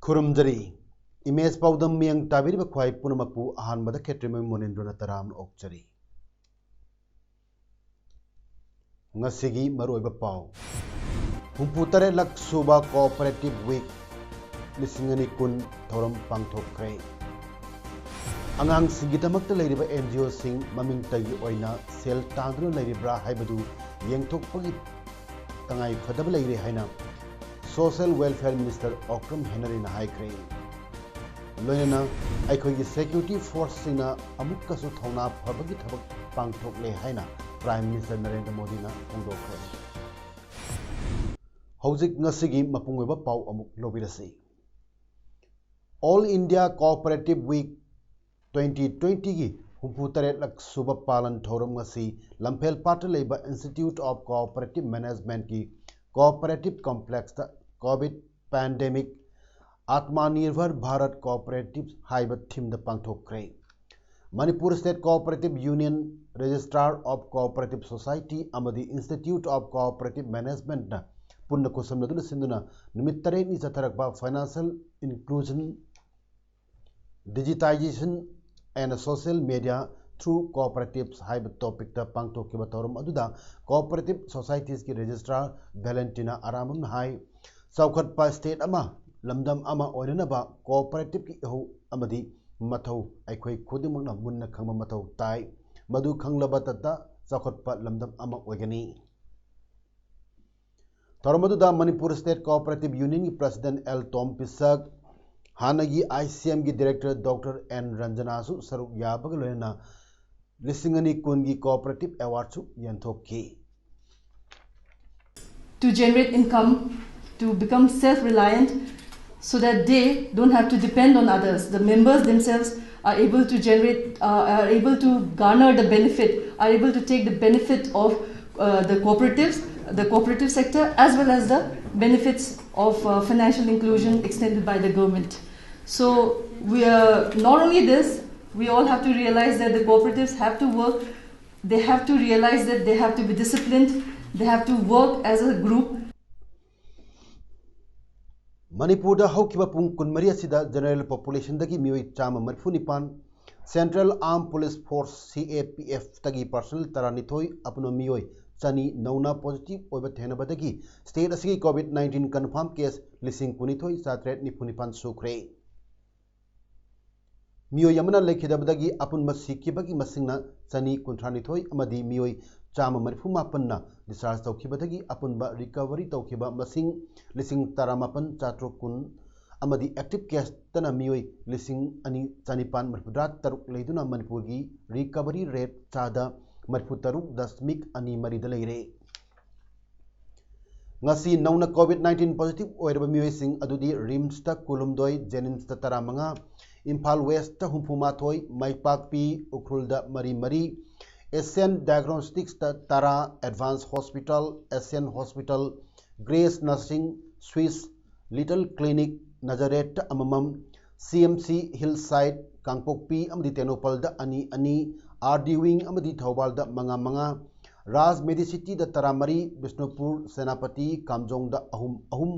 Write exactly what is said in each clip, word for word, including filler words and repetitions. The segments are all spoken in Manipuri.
ꯈꯨꯔꯨꯝꯖꯔꯤ꯫ ꯏꯃꯦꯖ ꯄꯥꯎꯗꯝ ꯃꯤꯌꯥꯝ ꯇꯥꯕꯤꯔꯤꯕ ꯈ꯭ꯋꯥꯏ ꯄꯨꯝꯅꯃꯛꯄꯨ ꯑꯍꯥꯟꯕꯗ ꯈꯦꯇ꯭ꯔꯤꯃꯌꯨꯝ ꯃꯣꯅꯦꯟꯗ꯭ꯔꯣꯅ ꯇꯔꯥꯝꯅ ꯑꯣꯛꯆꯔꯤ꯫ ꯉꯁꯤꯒꯤ ꯃꯔꯨꯑꯣꯏꯕ ꯄꯥꯎ꯫ ꯍꯨꯝꯐꯨ ꯇꯔꯦꯠꯂꯛ ꯁꯨꯕ Cooperative Week ꯂꯤꯁꯤꯡ ꯑꯅꯤ ꯀꯨꯟ ꯊꯧꯔꯝ ꯄꯥꯡꯊꯣꯛꯈ꯭ꯔꯦ꯫ ꯑꯉꯥꯡꯁꯤꯡꯒꯤꯗꯃꯛꯇ ꯂꯩꯔꯤꯕ NGOꯁꯤꯡ ꯃꯃꯤꯡꯇꯒꯤ ꯑꯣꯏꯅ ꯁꯦꯜ ꯇꯥꯟꯗꯨꯅ ꯂꯩꯔꯤꯕ꯭ꯔꯥ ꯍꯥꯏꯕꯗꯨ ꯌꯦꯡꯊꯣꯛꯄꯒꯤ ꯇꯉꯥꯏ ꯐꯗꯕ ꯂꯩꯔꯦ ꯍꯥꯏꯅ Social Welfare Minister ꯑꯣꯀ꯭ꯔꯝ ꯍꯦꯅꯔꯤꯅ ꯍꯥꯏꯈ꯭ꯔꯦ꯫ ꯂꯣꯏꯅꯅ ꯑꯩꯈꯣꯏꯒꯤ security forceꯁꯤꯡꯅ ꯑꯃꯨꯛꯀꯁꯨ ꯊꯧꯅꯥ ꯐꯕꯒꯤ ꯊꯕꯛ ꯄꯥꯡꯊꯣꯛꯂꯦ ꯍꯥꯏꯅ Prime Minister ꯅꯔꯦꯟꯗ꯭ꯔ ꯃꯣꯗꯤꯅ ꯐꯣꯡꯗꯣꯛꯈ꯭ꯔꯦ꯫ ꯍꯧꯖꯤꯛ ꯉꯁꯤꯒꯤ ꯃꯄꯨꯡ ꯑꯣꯏꯕ ꯄꯥꯎ ꯑꯃꯨꯛ ꯂꯧꯕꯤꯔꯁꯤ꯫ All India Cooperative Week twenty twentyꯒꯤ ꯍꯨꯝꯐꯨ ꯇꯔꯦꯠꯂꯛ ꯁꯨꯕ ꯄꯥꯂꯟ ꯊꯧꯔꯝ ꯉꯁꯤ ꯂꯝꯐꯦꯜ ꯄꯥꯠꯇ ꯂꯩꯕ Institute of Cooperative Managementꯀꯤ Cooperative Complexꯇ COVID pandemic Atmanirbhar Bharat Cooperative ꯍꯥꯏꯕ themeꯗ ꯄꯥꯡꯊꯣꯛꯈ꯭ꯔꯦ꯫ Manipur State Cooperative Union, Registrar of Cooperative Society ꯑꯃꯗꯤ Institute of Cooperative Managementꯅ ꯄꯨꯟꯅ ꯈꯨꯠꯁꯝꯅꯗꯨꯅ ꯁꯤꯟꯗꯨꯅ ꯅꯨꯃꯤꯠ ꯇꯔꯦꯠꯅꯤ ꯆꯠꯊꯔꯛꯄ Financial Inclusion, Digitization and Social Media Through Cooperatives ꯍꯥꯏꯕ topicꯇ ꯄꯥꯡꯊꯣꯛꯈꯤꯕ ꯊꯧꯔꯝ ꯑꯗꯨꯗ Cooperative Societiesꯀꯤ Registrar Valentina ꯑꯔꯥꯝꯕꯝꯅ ꯍꯥꯏ, ꯆꯥꯎꯈꯠꯄ state ꯑꯃ, ꯂꯝꯗꯝ ꯑꯃ ꯑꯣꯏꯅꯅꯕ cooperativeꯀꯤ ꯏꯍꯧ ꯑꯃꯗꯤ ꯃꯊꯧ ꯑꯩꯈꯣꯏ ꯈꯨꯗꯤꯡꯃꯛꯅ ꯃꯨꯟꯅ ꯈꯪꯕ ꯃꯊꯧ ꯇꯥꯏ꯫ ꯃꯗꯨ ꯈꯪꯂꯕꯇꯇ ꯆꯥꯎꯈꯠꯄ ꯂꯝꯗꯝ ꯑꯃ ꯑꯣꯏꯒꯅꯤ꯫ ꯊꯧꯔꯝ ꯑꯗꯨꯗ Manipur State Cooperative Unionꯒꯤ President ꯑꯦꯜ ꯇꯣꯝ ꯄꯤꯁꯛ, ꯍꯥꯟꯅꯒꯤ ICMꯒꯤ Director Doctor ꯑꯦꯟ ꯔꯟꯖꯅꯥꯁꯨ ꯁꯔꯨꯛ ꯌꯥꯕꯒ ꯂꯣꯏꯅꯅ ꯂꯤꯁꯤꯡ ꯑꯅꯤ ꯀꯨꯟꯒꯤ Cooperative Awardꯁꯨ ꯌꯦꯟꯊꯣꯛꯈꯤ꯫ To generate income, to become self-reliant so that they don't have to depend on others. The members themselves are able to generate, uh, are able to garner the benefit, are able to take the benefit of uh, the cooperatives, the cooperative sector, as well as the benefits of uh, financial inclusion extended by the government. So we are not only this, we all have to realize that the cooperatives have to work, they have to realize that they have to be disciplined, they have to work as a group. ꯃꯅꯤꯄꯨꯔꯗ ꯍꯧꯈꯤꯕ ꯄꯨꯡ ꯀꯨꯟꯃꯔꯤ ꯑꯁꯤꯗ ꯖꯦꯅꯔꯦꯜ ꯄꯣꯄꯨꯂꯦꯁꯟꯗꯒꯤ ꯃꯤꯑꯣꯏ ꯆꯥꯝꯃ ꯃꯔꯤꯐꯨ ꯅꯤꯄꯥꯟ, ꯁꯦꯟꯇ꯭ꯔꯦꯜ ꯑꯥꯔꯝ ꯄꯨꯂꯤꯁ ꯐꯣꯔꯁ ꯁꯤ ꯑꯦ ꯄꯤ ꯑꯦꯐꯇꯒꯤ ꯄꯔꯁꯅꯦꯜ ꯇꯔꯥꯅꯤꯊꯣꯏ, ꯑꯄꯨꯟꯕ ꯃꯤꯑꯣꯏ ꯆꯅꯤ ꯅꯧꯅ ꯄꯣꯖꯤꯇꯤꯚ ꯑꯣꯏꯕ ꯊꯦꯡꯅꯕꯗꯒꯤ ꯁ꯭ꯇꯦꯠ ꯑꯁꯤꯒꯤ ꯀꯣꯚꯤꯗ ꯅꯥꯏꯟꯇꯤꯟ ꯀꯟꯐꯥꯔꯝ ꯀꯦꯁ ꯂꯤꯁꯤꯡ ꯀꯨꯟꯅꯤꯊꯣꯏ ꯆꯥꯇ꯭ꯔꯦꯠ ꯅꯤꯐꯨ ꯅꯤꯄꯥꯟ ꯁꯨꯈ꯭ꯔꯦ꯫ ꯃꯤꯑꯣꯏ ꯑꯃꯅ ꯂꯩꯈꯤꯗꯕꯗꯒꯤ ꯑꯄꯨꯟꯕ ꯁꯤꯈꯤꯕꯒꯤ ꯃꯁꯤꯡꯅ ꯆꯅꯤ ꯀꯨꯟꯊ꯭ꯔꯥꯅꯤꯊꯣꯏ ꯑꯃꯗꯤ ꯃꯤꯑꯣꯏ ꯆꯥꯝꯃ ꯃꯔꯤꯐꯨ ꯃꯥꯄꯟꯅ ꯗꯤꯁꯆꯥꯔꯖ ꯇꯧꯈꯤꯕꯗꯒꯤ ꯑꯄꯨꯟꯕ ꯔꯤꯀꯚꯔꯤ ꯇꯧꯈꯤꯕ ꯃꯁꯤꯡ ꯂꯤꯁꯤꯡ ꯇꯔꯥꯃꯥꯄꯟ ꯆꯥꯇ꯭ꯔꯨꯛ ꯀꯨꯟ ꯑꯃꯗꯤ ꯑꯦꯛꯇꯤꯚ ꯀꯦꯁꯇꯅ ꯃꯤꯑꯣꯏ ꯂꯤꯁꯤꯡ ꯑꯅꯤ ꯆꯅꯤꯄꯥꯟ ꯃꯔꯤꯐꯨꯇꯔꯥ ꯇꯔꯨꯛ ꯂꯩꯗꯨꯅ ꯃꯅꯤꯄꯨꯔꯒꯤ ꯔꯤꯀꯚꯔꯤ ꯔꯦꯠ ꯆꯥꯗ ꯃꯔꯤꯐꯨꯇꯔꯨꯛ ꯗꯁꯃꯤꯛ ꯑꯅꯤ ꯃꯔꯤꯗ ꯂꯩꯔꯦ꯫ ꯉꯁꯤ ꯅꯧꯅ ꯀꯣꯚꯤꯗ ꯅꯥꯏꯟꯇꯤꯟ ꯄꯣꯖꯤꯇꯤꯚ ꯑꯣꯏꯔꯕ ꯃꯤꯑꯣꯏꯁꯤꯡ ꯑꯗꯨꯗꯤ ꯔꯤꯝꯁꯇ ꯀꯨꯟꯍꯨꯝꯗꯣꯏ, ꯖꯦꯅꯤꯝꯁꯇ ꯇꯔꯥꯃꯉꯥ, ꯏꯝꯐꯥꯜ ꯋꯦꯁꯇ ꯍꯨꯝꯐꯨ ꯃꯥꯊꯣꯏ, ꯃꯥꯏꯄꯥꯛꯄꯤ, ꯎꯈ꯭ꯔꯨꯜꯗ ꯃꯔꯤ ꯃꯔꯤ, ꯑꯦꯁꯤꯌꯥꯟ ꯗꯥꯏꯒ꯭ꯅꯣꯁꯇꯤꯛꯁꯇ ꯇꯔꯥ, advance hospital, Asian hospital, Grace nursing, Swiss, little clinic, ꯅꯖꯔꯦꯠꯇ ꯑꯃꯃꯝ, C M C, hill side, ꯀꯥꯡꯄꯣꯛꯄꯤ ꯑꯃꯗꯤ ꯇꯦꯡꯅꯧꯄꯜꯗ ꯑꯅꯤ ꯑꯅꯤ, ꯑꯥꯔ ꯗꯤ ꯋꯤꯡ ꯑꯃꯗꯤ ꯊꯧꯕꯥꯜꯗ ꯃꯉꯥ ꯃꯉꯥ, ꯔꯥꯖ ꯃꯦꯗꯤꯁꯤꯇꯤꯗ ꯇꯔꯥꯃꯔꯤ, ꯕꯤꯁꯅꯨꯄꯨꯔ, ꯁꯦꯅꯥꯄꯇꯤ, ꯀꯥꯝꯖꯣꯡꯗ ꯑꯍꯨꯝ ꯑꯍꯨꯝ,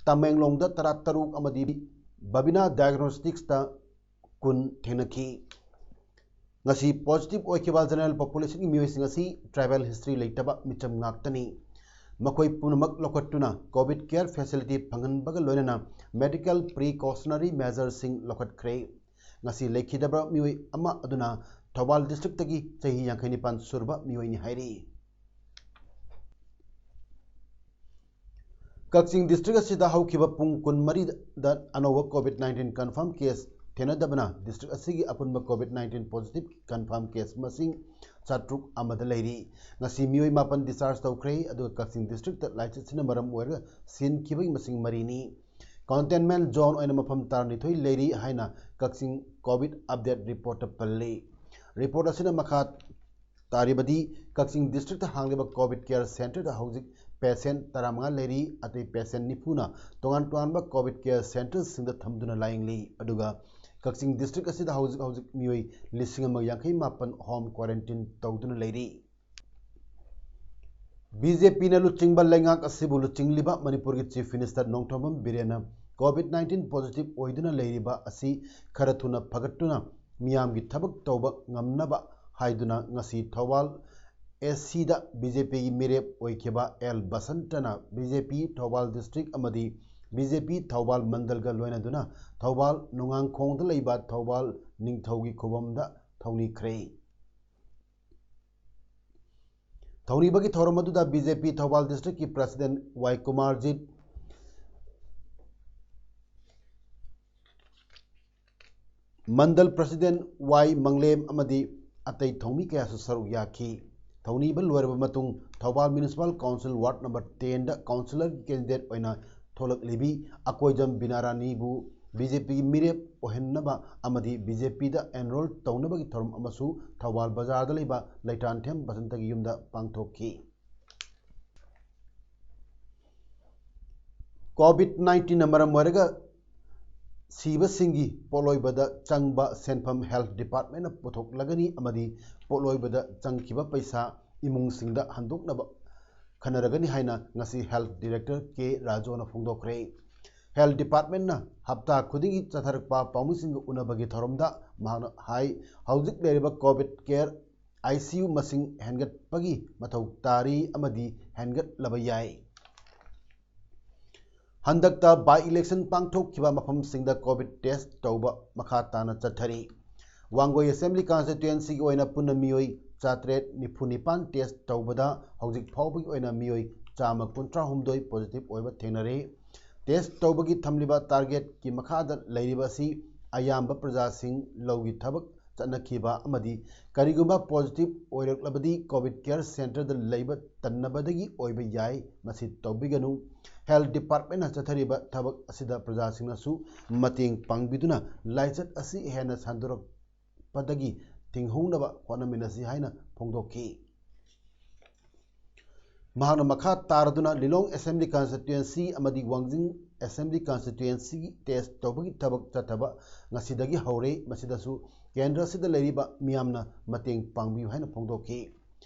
ꯇꯃꯦꯡꯂꯣꯡꯗ ꯇꯔꯥꯇꯔꯨꯛ ꯑꯃꯗꯤ ꯕꯕꯤꯅꯥ ꯗꯥꯏꯒ꯭ꯅꯣꯁꯇꯤꯛꯁꯇ ꯀꯨꯟ ꯊꯦꯡꯅꯈꯤ꯫ ꯉꯁꯤ ꯄꯣꯖꯤꯇꯤꯚ ꯑꯣꯏꯈꯤꯕ ꯖꯦꯅꯔꯦꯜ ꯄꯣꯄꯨꯂꯦꯁꯟꯒꯤ ꯃꯤꯑꯣꯏꯁꯤꯡ ꯑꯁꯤ ꯇ꯭ꯔꯥꯏꯕꯦꯜ ꯍꯤꯁꯇ꯭ꯔꯤ ꯂꯩꯇꯕ ꯃꯤꯆꯝ ꯉꯥꯛꯇꯅꯤ꯫ ꯃꯈꯣꯏ ꯄꯨꯝꯅꯃꯛ ꯂꯧꯈꯠꯇꯨꯅ ꯀꯣꯚꯤꯗ ꯀꯦꯌꯔ ꯐꯦꯁꯤꯂꯤꯇꯤ ꯐꯪꯍꯟꯕꯒ ꯂꯣꯏꯅꯅ ꯃꯦꯗꯤꯀꯦꯜ ꯄ꯭ꯔꯤꯀꯣꯁꯅꯔꯤ ꯃꯦꯖꯔꯁꯤꯡ ꯂꯧꯈꯠꯈ꯭ꯔꯦ꯫ ꯉꯁꯤ ꯂꯩꯈꯤꯗꯕ ꯃꯤꯑꯣꯏ ꯑꯃ ꯑꯗꯨꯅ ꯊꯧꯕꯥꯜ ꯗꯤꯁꯇ꯭ꯔꯤꯛꯇꯒꯤ ꯆꯍꯤ ꯌꯥꯡꯈꯩ ꯅꯤꯄꯥꯟ ꯁꯨꯔꯕ ꯃꯤꯑꯣꯏꯅꯤ ꯍꯥꯏꯔꯤ꯫ ꯀꯛꯆꯤꯡ ꯗꯤꯁꯇ꯭ꯔꯤꯛ ꯑꯁꯤꯗ ꯍꯧꯈꯤꯕ ꯄꯨꯡ ꯀꯨꯟꯃꯔꯤꯗ ꯑꯅꯧꯕ ꯀꯣꯚꯤꯗ ꯅꯥꯏꯟꯇꯤꯟ ꯀꯟꯐꯥꯔꯝ ꯀꯦꯁ ꯊꯦꯡꯅꯗꯕꯅ ꯗꯤꯁꯇ꯭ꯔꯤꯛ ꯑꯁꯤꯒꯤ ꯑꯄꯨꯟꯕ covid nineteen positive confirm case ꯃꯁꯤꯡ ꯆꯥꯇ꯭ꯔꯨꯛ ꯑꯃꯗ ꯂꯩꯔꯤ꯫ ꯉꯁꯤ ꯃꯤꯑꯣꯏ ꯃꯥꯄꯟ discharge ꯇꯧꯈ꯭ꯔꯦ, ꯑꯗꯨꯒ ꯀꯛꯆꯤꯡ district ꯂꯥꯏꯆꯠꯁꯤꯅ ꯃꯔꯝ ꯑꯣꯏꯔꯒ ꯁꯤꯍꯟꯈꯤꯕꯒꯤ ꯃꯁꯤꯡ ꯃꯔꯤꯅꯤ꯫ Containment zone ꯑꯣꯏꯅ ꯃꯐꯝ ꯇꯔꯥꯅꯤꯊꯣꯏ ꯂꯩꯔꯤ ꯍꯥꯏꯅ ꯀꯛꯆꯤꯡ COVID update reportꯇ ꯄꯜꯂꯤ꯫ Report ꯑꯁꯤꯅ ꯃꯈꯥ ꯇꯥꯔꯤꯕꯗꯤ, ꯀꯛꯆꯤꯡ districtꯇ ꯍꯥꯡꯂꯤꯕ COVID care centreꯗ ꯍꯧꯖꯤꯛ patient ꯇꯔꯥꯃꯉꯥ ꯂꯩꯔꯤ꯫ ꯑꯇꯩ patient ꯅꯤꯐꯨꯅ ꯇꯣꯉꯥꯟ ꯇꯣꯉꯥꯟꯕ COVID care centreꯁꯤꯡꯗ ꯊꯝꯗꯨꯅ ꯂꯥꯌꯦꯡꯂꯤ꯫ ꯑꯗꯨꯒ ꯀꯛꯆꯤꯡ district ꯑꯁꯤꯗ ꯍꯧꯖꯤꯛ ꯍꯧꯖꯤꯛ ꯃꯤꯑꯣꯏ ꯂꯤꯁꯤꯡ ꯑꯃ ꯌꯥꯡꯈꯩ ꯃꯥꯄꯟ home quarantine ꯇꯧꯗꯨꯅ ꯂꯩꯔꯤ꯫ BJPꯅ ꯂꯨꯆꯤꯡꯕ ꯂꯩꯉꯥꯛ ꯑꯁꯤꯕꯨ ꯂꯨꯆꯤꯡꯂꯤꯕ ꯃꯅꯤꯄꯨꯔꯒꯤ Chief Minister Nongthombam ꯕꯤꯔꯦꯟꯅ COVID nineteen positive ꯑꯣꯏꯗꯨꯅ ꯂꯩꯔꯤꯕ ꯑꯁꯤ ꯈꯔ ꯊꯨꯅ ꯐꯒꯠꯇꯨꯅ ꯃꯤꯌꯥꯝꯒꯤ ꯊꯕꯛ ꯇꯧꯕ ꯉꯝꯅꯕ ꯍꯥꯏꯗꯨꯅ ꯉꯁꯤ ꯊꯧꯕꯥꯜ ACꯗ BJPꯒꯤ ꯃꯤꯔꯦꯞ ꯑꯣꯏꯈꯤꯕ ꯑꯦꯜ ꯕꯁꯟꯇꯅ BJP ꯊꯧꯕꯥꯜ district ꯑꯃꯗꯤ BJP ꯊꯧꯕꯥꯜ ꯃꯟꯗꯜꯒ ꯂꯣꯏꯅꯗꯨꯅ ꯊꯧꯕꯥꯜ ꯅꯣꯡꯉꯥꯡꯈꯣꯡꯗ ꯂꯩꯕ ꯊꯧꯕꯥꯜ ꯅꯤꯡꯊꯧꯒꯤ ꯈꯨꯕꯝꯗ ꯊꯧꯅꯤꯈ꯭ꯔꯦ꯫ ꯊꯧꯅꯤꯕꯒꯤ ꯊꯧꯔꯝ ꯑꯗꯨꯗ BJP ꯊꯧꯕꯥꯜ districtꯀꯤ President ꯋꯥꯏ ꯀꯨꯃꯥꯔꯖꯤꯠ, ꯃꯟꯗꯜ President ꯋꯥꯏ ꯃꯪꯂꯦꯝ ꯑꯃꯗꯤ ꯑꯇꯩ ꯊꯧꯃꯤ ꯀꯌꯥꯁꯨ ꯁꯔꯨꯛ ꯌꯥꯈꯤ꯫ ꯊꯧꯅꯤꯕ ꯂꯣꯏꯔꯕ ꯃꯇꯨꯡ Thoubal Municipal Council Ward number tenꯗ councillorꯒꯤ candidate ꯑꯣꯏꯅ ꯊꯣꯛꯂꯛꯂꯤꯕꯤ ꯑꯀꯣꯏꯖꯝ ꯕꯤꯅꯥꯔꯥꯅꯤꯕꯨ BJPꯒꯤ ꯃꯤꯔꯦꯞ ꯑꯣꯏꯍꯟꯅꯕ ꯑꯃꯗꯤ BJPꯗ enroll ꯇꯧꯅꯕꯒꯤ ꯊꯧꯔꯝ ꯑꯃꯁꯨ ꯊꯧꯕꯥꯜ ꯕꯖꯥꯔꯗ ꯂꯩꯕ ꯂꯩꯇꯥꯟꯊꯦꯝ ꯕꯁꯟꯇꯒꯤ ꯌꯨꯝꯗ ꯄꯥꯡꯊꯣꯛꯈꯤ꯫ COVID nineteenꯅ ꯃꯔꯝ ꯑꯣꯏꯔꯒ ꯁꯤꯕꯁꯤꯡꯒꯤ ꯄꯣꯠꯂꯣꯏꯕꯗ ꯆꯪꯕ ꯁꯦꯟꯐꯝ Health Departmentꯅ ꯄꯨꯊꯣꯛꯂꯒꯅꯤ ꯑꯃꯗꯤ ꯄꯣꯠꯂꯣꯏꯕꯗ ꯆꯪꯈꯤꯕ ꯄꯩꯁꯥ ꯏꯃꯨꯡꯁꯤꯡꯗ ꯍꯟꯗꯣꯛꯅꯕ ꯈꯟꯅꯔꯒꯅꯤ ꯍꯥꯏꯅ ꯉꯁꯤ Health Director ꯀꯦ ꯔꯥꯖꯨꯅ ꯐꯣꯡꯗꯣꯛꯈ꯭ꯔꯦ꯫ Health Departmentꯅ ꯍꯞꯇꯥ ꯈꯨꯗꯤꯡꯒꯤ ꯆꯠꯊꯔꯛꯄ ꯄꯥꯎꯃꯤꯁꯤꯡꯒ ꯎꯅꯕꯒꯤ ꯊꯧꯔꯝꯗ ꯃꯍꯥꯛꯅ ꯍꯥꯏ, ꯍꯧꯖꯤꯛ ꯂꯩꯔꯤꯕ COVID care ICU ꯃꯁꯤꯡ ꯍꯦꯟꯒꯠꯄꯒꯤ ꯃꯊꯧ ꯇꯥꯔꯤ ꯑꯃꯗꯤ ꯍꯦꯟꯒꯠꯂꯕ ꯌꯥꯏ꯫ ꯍꯟꯗꯛꯇ by election ꯄꯥꯡꯊꯣꯛꯈꯤꯕ ꯃꯐꯝꯁꯤꯡꯗ COVID test ꯇꯧꯕ ꯃꯈꯥ ꯇꯥꯅ ꯆꯠꯊꯔꯤ꯫ ꯋꯥꯡꯒꯣꯏ Assembly Constituencyꯒꯤ ꯑꯣꯏꯅ ꯄꯨꯟꯅ ꯃꯤꯑꯣꯏ ꯆꯥꯇ꯭ꯔꯦꯠ ꯅꯤꯐꯨ ꯅꯤꯄꯥꯟ test ꯇꯧꯕꯗ ꯍꯧꯖꯤꯛ ꯐꯥꯎꯕꯒꯤ ꯑꯣꯏꯅ ꯃꯤꯑꯣꯏ ꯆꯥꯝꯃ ꯀꯨꯟꯊ꯭ꯔꯥ ꯍꯨꯝꯗꯣꯏ positive ꯑꯣꯏꯕ ꯊꯦꯡꯅꯔꯦ꯫ Test ꯇꯧꯕꯒꯤ ꯊꯝꯂꯤꯕ targetꯀꯤ ꯃꯈꯥꯗ ꯂꯩꯔꯤꯕ ꯑꯁꯤ ꯑꯌꯥꯝꯕ ꯄ꯭ꯔꯖꯥꯁꯤꯡ ꯂꯧꯒꯤ ꯊꯕꯛ ꯆꯠꯅꯈꯤꯕ ꯑꯃꯗꯤ ꯀꯔꯤꯒꯨꯝꯕ positive ꯑꯣꯏꯔꯛꯂꯕꯗꯤ COVID care centreꯗ ꯂꯩꯕ ꯇꯟꯅꯕꯗꯒꯤ ꯑꯣꯏꯕ ꯌꯥꯏ꯫ ꯃꯁꯤ ꯇꯧꯕꯤꯒꯅꯨ꯫ Health departmentꯅ ꯆꯠꯊꯔꯤꯕ ꯊꯕꯛ ꯑꯁꯤꯗ ꯄ꯭ꯔꯖꯥꯁꯤꯡꯅꯁꯨ ꯃꯇꯦꯡ ꯄꯥꯡꯕꯤꯗꯨꯅ ꯂꯥꯏꯆꯠ ꯑꯁꯤ ꯍꯦꯟꯅ ꯁꯟꯗꯣꯔꯛꯄꯗꯒꯤ ꯊꯤꯡꯍꯧꯅꯕ ꯍꯣꯠꯅꯃꯤꯟꯅꯁꯤ ꯍꯥꯏꯅ ꯐꯣꯡꯗꯣꯛꯈꯤ꯫ ꯃꯍꯥꯛꯅ ꯃꯈꯥ ꯇꯥꯔꯗꯨꯅ ꯂꯤꯂꯣꯡ Assembly Constituency ꯑꯃꯗꯤ ꯋꯥꯡꯖꯤꯡ Assembly Constituency test ꯇꯧꯕꯒꯤ ꯊꯕꯛ ꯆꯠꯊꯕ ꯉꯁꯤꯗꯒꯤ ꯍꯧꯔꯦ꯫ ꯃꯁꯤꯗꯁꯨ ꯀꯦꯟꯗ꯭ꯔ ꯑꯁꯤꯗ ꯂꯩꯔꯤꯕ ꯃꯤꯌꯥꯝꯅ ꯃꯇꯦꯡ ꯄꯥꯡꯕꯤꯌꯨ ꯍꯥꯏꯅ ꯐꯣꯡꯗꯣꯛꯈꯤ꯫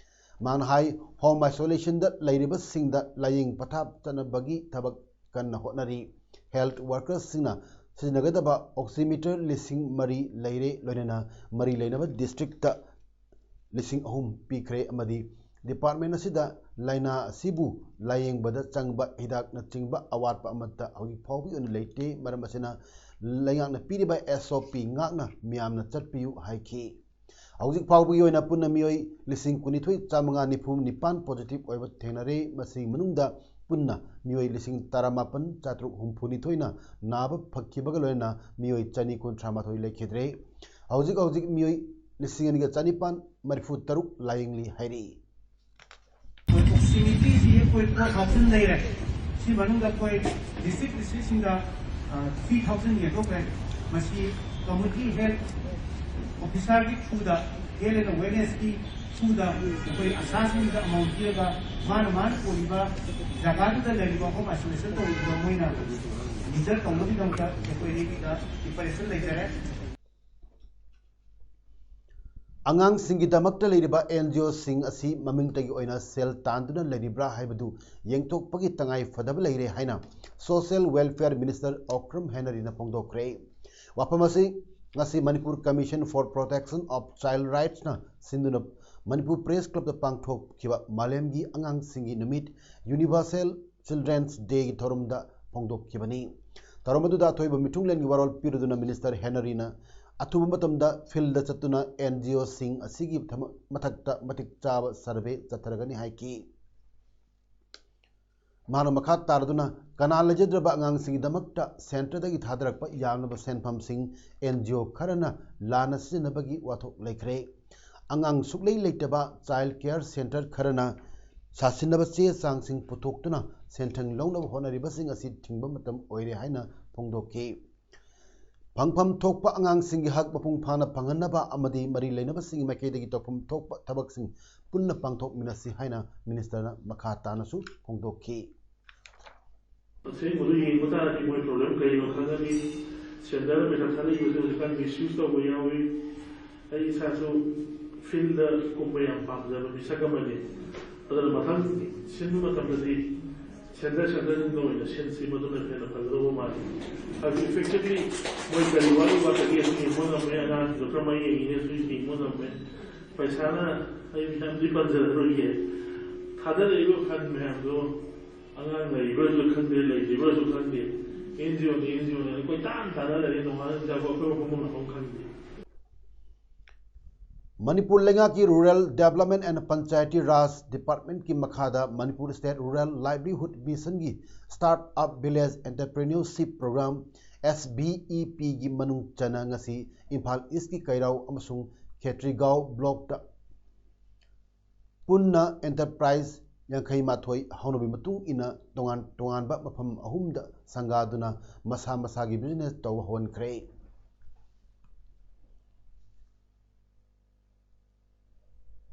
ꯃꯍꯥꯛꯅ ꯍꯥꯏ, home isolationꯗ ꯂꯩꯔꯤꯕꯁꯤꯡꯗ ꯂꯥꯌꯦꯡ ꯄꯊꯥꯞ ꯆꯠꯅꯕꯒꯤ ꯊꯕꯛ ꯀꯟꯅ ꯍꯣꯠꯅꯔꯤ꯫ Health workersꯁꯤꯡꯅ ꯁꯤꯖꯤꯟꯅꯒꯗꯕ oximeter ꯂꯤꯁꯤꯡ ꯃꯔꯤ ꯂꯩꯔꯦ, ꯂꯣꯏꯅꯅ ꯃꯔꯤ ꯂꯩꯅꯕ districtꯇ ꯂꯤꯁꯤꯡ ꯑꯍꯨꯝ ꯄꯤꯈ꯭ꯔꯦ ꯑꯃꯗꯤ department ꯑꯁꯤꯗ ꯂꯥꯏꯅꯥ ꯑꯁꯤꯕꯨ ꯂꯥꯌꯦꯡꯕꯗ ꯆꯪꯕ ꯍꯤꯗꯥꯛꯅꯆꯤꯡꯕ ꯑꯋꯥꯠꯄ ꯑꯃꯠꯇ ꯍꯧꯖꯤꯛ ꯐꯥꯎꯕꯒꯤ ꯑꯣꯏꯅ ꯂꯩꯇꯦ꯫ ꯃꯔꯝ ꯑꯁꯤꯅ ꯂꯩꯉꯥꯛꯅ ꯄꯤꯔꯤꯕ S O P ꯉꯥꯛꯅ ꯃꯤꯌꯥꯝꯅ ꯆꯠꯄꯤꯌꯨ ꯍꯥꯏꯈꯤ꯫ ꯍꯧꯖꯤꯛ ꯐꯥꯎꯕꯒꯤ ꯑꯣꯏꯅ ꯄꯨꯟꯅ ꯃꯤꯑꯣꯏ ꯂꯤꯁꯤꯡ ꯀꯨꯟꯅꯤꯊꯣꯏ ꯆꯥꯝꯃꯉꯥ ꯅꯤꯐꯨ ꯅꯤꯄꯥꯟ positive ꯑꯣꯏꯕ ꯊꯦꯡꯅꯔꯦ꯫ ꯃꯁꯤꯒꯤ ꯃꯅꯨꯡꯗ ꯄꯨꯟꯅ ꯃꯤꯑꯣꯏ ꯂꯤꯁꯤꯡ ꯇꯔꯥꯃꯥꯄꯟ ꯆꯥꯇ꯭ꯔꯨꯛ ꯍꯨꯝꯐꯨ ꯅꯤꯊꯣꯏꯅ ꯅꯥꯕ ꯐꯈꯤꯕꯒ ꯂꯣꯏꯅꯅ ꯃꯤꯑꯣꯏ ꯆꯅꯤ ꯀꯨꯟꯊ꯭ꯔꯥ ꯃꯥꯊꯣꯏ ꯂꯩꯈꯤꯗ꯭ꯔꯦ꯫ ꯍꯧꯖꯤꯛ ꯍꯧꯖꯤꯛ ꯃꯤꯑꯣꯏ ꯂꯤꯁꯤꯡ ꯑꯅꯤꯒ ꯆꯅꯤꯄꯥꯟ ꯃꯔꯤꯐꯨ ꯇꯔꯨꯛ ꯂꯥꯌꯦꯡꯂꯤ ꯍꯥꯏꯔꯤ꯫ ꯑꯩꯈꯣꯏ proximityꯁꯤ ꯑꯩꯈꯣꯏ four thousand ꯂꯩꯔꯦ꯫ ꯁꯤ ꯃꯅꯨꯡꯗ ꯑꯩꯈꯣꯏ district districtꯁꯤꯡꯗ, ꯑ, three thousand ꯌꯦꯟꯊꯣꯛꯈ꯭ꯔꯦ꯫ ꯃꯁꯤ community health officerꯒꯤ throughꯗ, health and awarenessꯀꯤ throughꯗ ꯑꯩꯈꯣꯏ ꯑꯁꯥꯁꯤꯡꯗ ꯑꯃꯃꯝ ꯄꯤꯔꯒ ꯃꯥꯅ ꯃꯥꯅ ꯑꯣꯏꯔꯤꯕ ꯖꯒꯥꯗꯨꯗ ꯂꯩꯔꯤꯕ home isolation ꯇꯧꯔꯤꯕ ꯃꯣꯏꯅ measure ꯇꯧꯅꯕꯒꯤꯗꯃꯛꯇ ꯑꯩꯈꯣꯏ ꯑꯅꯤꯒꯤꯗ preparation ꯂꯩꯖꯔꯦ꯫ ꯑꯉꯥꯡꯁꯤꯡꯒꯤꯗꯃꯛꯇ ꯂꯩꯔꯤꯕ N G Oꯁꯤꯡ ꯑꯁꯤ ꯃꯃꯤꯡꯇꯒꯤ ꯑꯣꯏꯅ ꯁꯦꯜ ꯇꯥꯟꯗꯨꯅ ꯂꯩꯔꯤꯕ꯭ꯔꯥ ꯍꯥꯏꯕꯗꯨ ꯌꯦꯡꯊꯣꯛꯄꯒꯤ ꯇꯉꯥꯏ ꯐꯗꯕ ꯂꯩꯔꯦ ꯍꯥꯏꯅ Social Welfare Minister ꯑꯣꯀ꯭ꯔꯝ ꯍꯦꯅꯔꯤꯅ ꯐꯣꯡꯗꯣꯛꯈ꯭ꯔꯦ꯫ ꯋꯥꯐꯝ ꯑꯁꯤ ꯉꯁꯤ Manipur Commission for Protection of Child Rightsꯅ ꯁꯤꯟꯗꯨꯅ ꯃꯅꯤꯄꯨꯔ Press Clubꯇ ꯄꯥꯡꯊꯣꯛꯈꯤꯕ ꯃꯥꯂꯦꯝꯒꯤ ꯑꯉꯥꯡꯁꯤꯡꯒꯤ ꯅꯨꯃꯤꯠ, Universal Children's Dayꯒꯤ ꯊꯧꯔꯝꯗ ꯐꯣꯡꯗꯣꯛꯈꯤꯕꯅꯤ꯫ ꯊꯧꯔꯝ ꯑꯗꯨꯗ ꯑꯊꯣꯏꯕ ꯃꯤꯊꯨꯡꯂꯦꯟꯒꯤ ꯋꯥꯔꯣꯜ ꯄꯤꯔꯗꯨꯅ Minister ꯍꯦꯅꯔꯤꯅ ꯑꯊꯨꯕ ꯃꯇꯝꯗ fieldꯗ ꯆꯠꯇꯨꯅ N G Oꯁꯤꯡ ꯑꯁꯤꯒꯤ ꯊꯃ-, ꯃꯊꯛꯇ ꯃꯇꯤꯛ ꯆꯥꯕ survey ꯆꯠꯊꯔꯒꯅꯤ ꯍꯥꯏꯈꯤ꯫ ꯃꯍꯥꯛꯅ ꯃꯈꯥ ꯇꯥꯔꯗꯨꯅ ꯀꯅꯥ ꯂꯩꯖꯗ꯭ꯔꯕ ꯑꯉꯥꯡꯁꯤꯡꯒꯤꯗꯃꯛꯇ ꯁꯦꯟꯇꯔꯗꯒꯤ ꯊꯥꯗꯔꯛꯄ ꯌꯥꯝꯂꯕ ꯁꯦꯟꯐꯝꯁꯤꯡ ꯑꯦꯟ ꯖꯤ ꯑꯣ ꯈꯔꯅ ꯂꯥꯟꯅ ꯁꯤꯖꯤꯟꯅꯕꯒꯤ ꯋꯥꯊꯣꯛ ꯂꯩꯈ꯭ꯔꯦ꯫ ꯑꯉꯥꯡ ꯁꯨꯛꯂꯩ ꯂꯩꯇꯕ ꯆꯥꯏꯜ ꯀꯦꯌꯔ ꯁꯦꯟꯇꯔ ꯈꯔꯅ ꯁꯥꯁꯤꯟꯅꯕ ꯆꯦ ꯆꯥꯡꯁꯤꯡ ꯄꯨꯊꯣꯛꯇꯨꯅ ꯁꯦꯟꯊꯪ ꯂꯧꯅꯕ ꯍꯣꯠꯅꯔꯤꯕꯁꯤꯡ ꯑꯁꯤ ꯊꯤꯡꯕ ꯃꯇꯝ ꯑꯣꯏꯔꯦ ꯍꯥꯏꯅ ꯐꯣꯡꯗꯣꯛꯈꯤ꯫ ꯐꯪꯐꯝ ꯊꯣꯛꯄ ꯑꯉꯥꯡꯁꯤꯡꯒꯤ ꯍꯛ ꯃꯄꯨꯡ ꯐꯥꯅ ꯐꯪꯍꯟꯅꯕ ꯑꯃꯗꯤ ꯃꯔꯤ ꯂꯩꯅꯕꯁꯤꯡꯒꯤ ꯃꯥꯏꯀꯩꯗꯒꯤ ꯇꯧꯐꯝ ꯊꯣꯛꯄ ꯊꯕꯛꯁꯤꯡ ꯄꯨꯟꯅ ꯄꯥꯡꯊꯣꯛꯃꯤꯟꯅꯁꯤ ꯍꯥꯏꯅ ꯃꯤꯅꯤꯁꯇꯔꯅ ꯃꯈꯥ ꯇꯥꯅꯁꯨ ꯐꯣꯡꯗꯣꯛꯈꯤ꯫ ꯑꯁꯦꯡꯕꯗꯨ ꯌꯦꯡꯕ ꯇꯥꯔꯗꯤ ꯃꯣꯏ ꯄ꯭ꯔꯣꯕ꯭ꯂꯦꯝ ꯀꯔꯤꯅꯣ ꯈꯪꯒꯅꯤ꯫ ꯁꯦꯟꯇꯔꯗ ꯄꯩꯁꯥ ꯊꯥꯗꯔꯤꯕꯁꯦ ꯍꯧꯖꯤꯛꯀꯥꯟ ꯃꯤꯁꯌꯨꯁ ꯇꯧꯕ ꯌꯥꯎꯏ꯫ ꯑꯩ ꯏꯁꯥꯁꯨ ꯐꯤꯜꯗ ꯀꯨꯝꯕ ꯌꯥꯝ ꯄꯥꯝꯖꯕ ꯃꯤꯁꯛ ꯑꯃꯅꯤ꯫ ꯑꯗꯨꯅ ꯃꯊꯪ ꯁꯤꯟꯕ ꯃꯇꯝꯗꯗꯤ ꯁꯦꯟꯇꯔ ꯁꯦꯟꯇꯔꯁꯤꯡꯗ ꯑꯣꯏꯅ ꯁꯤꯟꯁꯤ, ꯃꯗꯨꯅ ꯍꯦꯟꯅ ꯐꯒꯗꯧꯕ ꯃꯥꯜꯂꯤ꯫ ꯍꯥꯏꯕꯗꯤ ꯏꯐꯦꯛꯇꯤꯚꯂꯤ ꯃꯣꯏ ꯀꯔꯤ ꯋꯥꯠꯂꯤ ꯋꯥꯠꯇꯒꯦꯁꯨ ꯌꯦꯡꯕ ꯉꯝꯃꯦ, ꯑꯉꯥꯡꯁꯤꯡꯗꯣ ꯀꯔꯝꯍꯥꯏꯅ ꯌꯦꯡꯉꯤꯅꯦꯁꯨ ꯌꯦꯡꯕ ꯉꯝꯃꯦ꯫ ꯄꯩꯁꯥꯅ ꯑꯩ ꯃꯌꯥꯝꯗꯤ ꯄꯟꯖꯔꯔꯣꯏꯒꯦ꯫ ꯊꯥꯗꯔꯛꯏꯕ ꯐꯟ ꯃꯌꯥꯝꯗꯣ ꯑꯉꯥꯡ ꯂꯩꯕ꯭ꯔꯁꯨ ꯈꯪꯗꯦ, ꯂꯩꯇ꯭ꯔꯤꯕ꯭ꯔꯁꯨ ꯈꯪꯗꯦ꯫ ꯑꯦꯟ ꯖꯤ ꯑꯣꯅꯤ, ꯑꯦꯟ ꯖꯤ ꯑꯣꯅꯤ ꯍꯥꯏꯅ ꯀꯣꯏꯇꯥꯟ ꯇꯥꯟꯅ ꯂꯩꯔꯦ, ꯅꯣꯡꯉꯥꯟꯕ ꯅꯨꯃꯤꯠ ꯇꯥꯐꯥꯎ ꯑꯩꯈꯣꯏ ꯃꯐꯝ ꯂꯥꯛꯐꯝ ꯈꯪꯗꯦ꯫ ꯃꯅꯤꯄꯨꯔ ꯂꯩꯉꯥꯛꯀꯤ Rural Development and Panchayati Raj Departmentꯀꯤ ꯃꯈꯥꯗ Manipur State Rural Livelihood Missionꯒꯤ Start Up Village Entrepreneurship Program, S B E Pꯒꯤ ꯃꯅꯨꯡ ꯆꯟꯅ ꯉꯁꯤ ꯏꯝꯐꯥꯜ ꯏꯁꯀꯤ ꯀꯩꯔꯥꯎ ꯑꯃꯁꯨꯡ ꯈꯦꯇ꯭ꯔꯤꯒꯥꯎ ꯕ꯭ꯂꯣꯛꯇ ꯄꯨꯟꯅ ꯑꯦꯟꯇꯔꯄ꯭ꯔꯥꯏꯖ ꯌꯥꯡꯈꯩ ꯃꯥꯊꯣꯏ ꯍꯧꯅꯕꯤ ꯃꯇꯨꯡ ꯏꯟꯅ ꯇꯣꯉꯥꯟ ꯇꯣꯉꯥꯟꯕ ꯃꯐꯝ ꯑꯍꯨꯝꯗ ꯁꯪꯒꯥꯗꯨꯅ ꯃꯁꯥ ꯃꯁꯥꯒꯤ ꯕꯤꯖꯤꯅꯦꯁ ꯇꯧꯕ ꯍꯧꯍꯟꯈ꯭ꯔꯦ꯫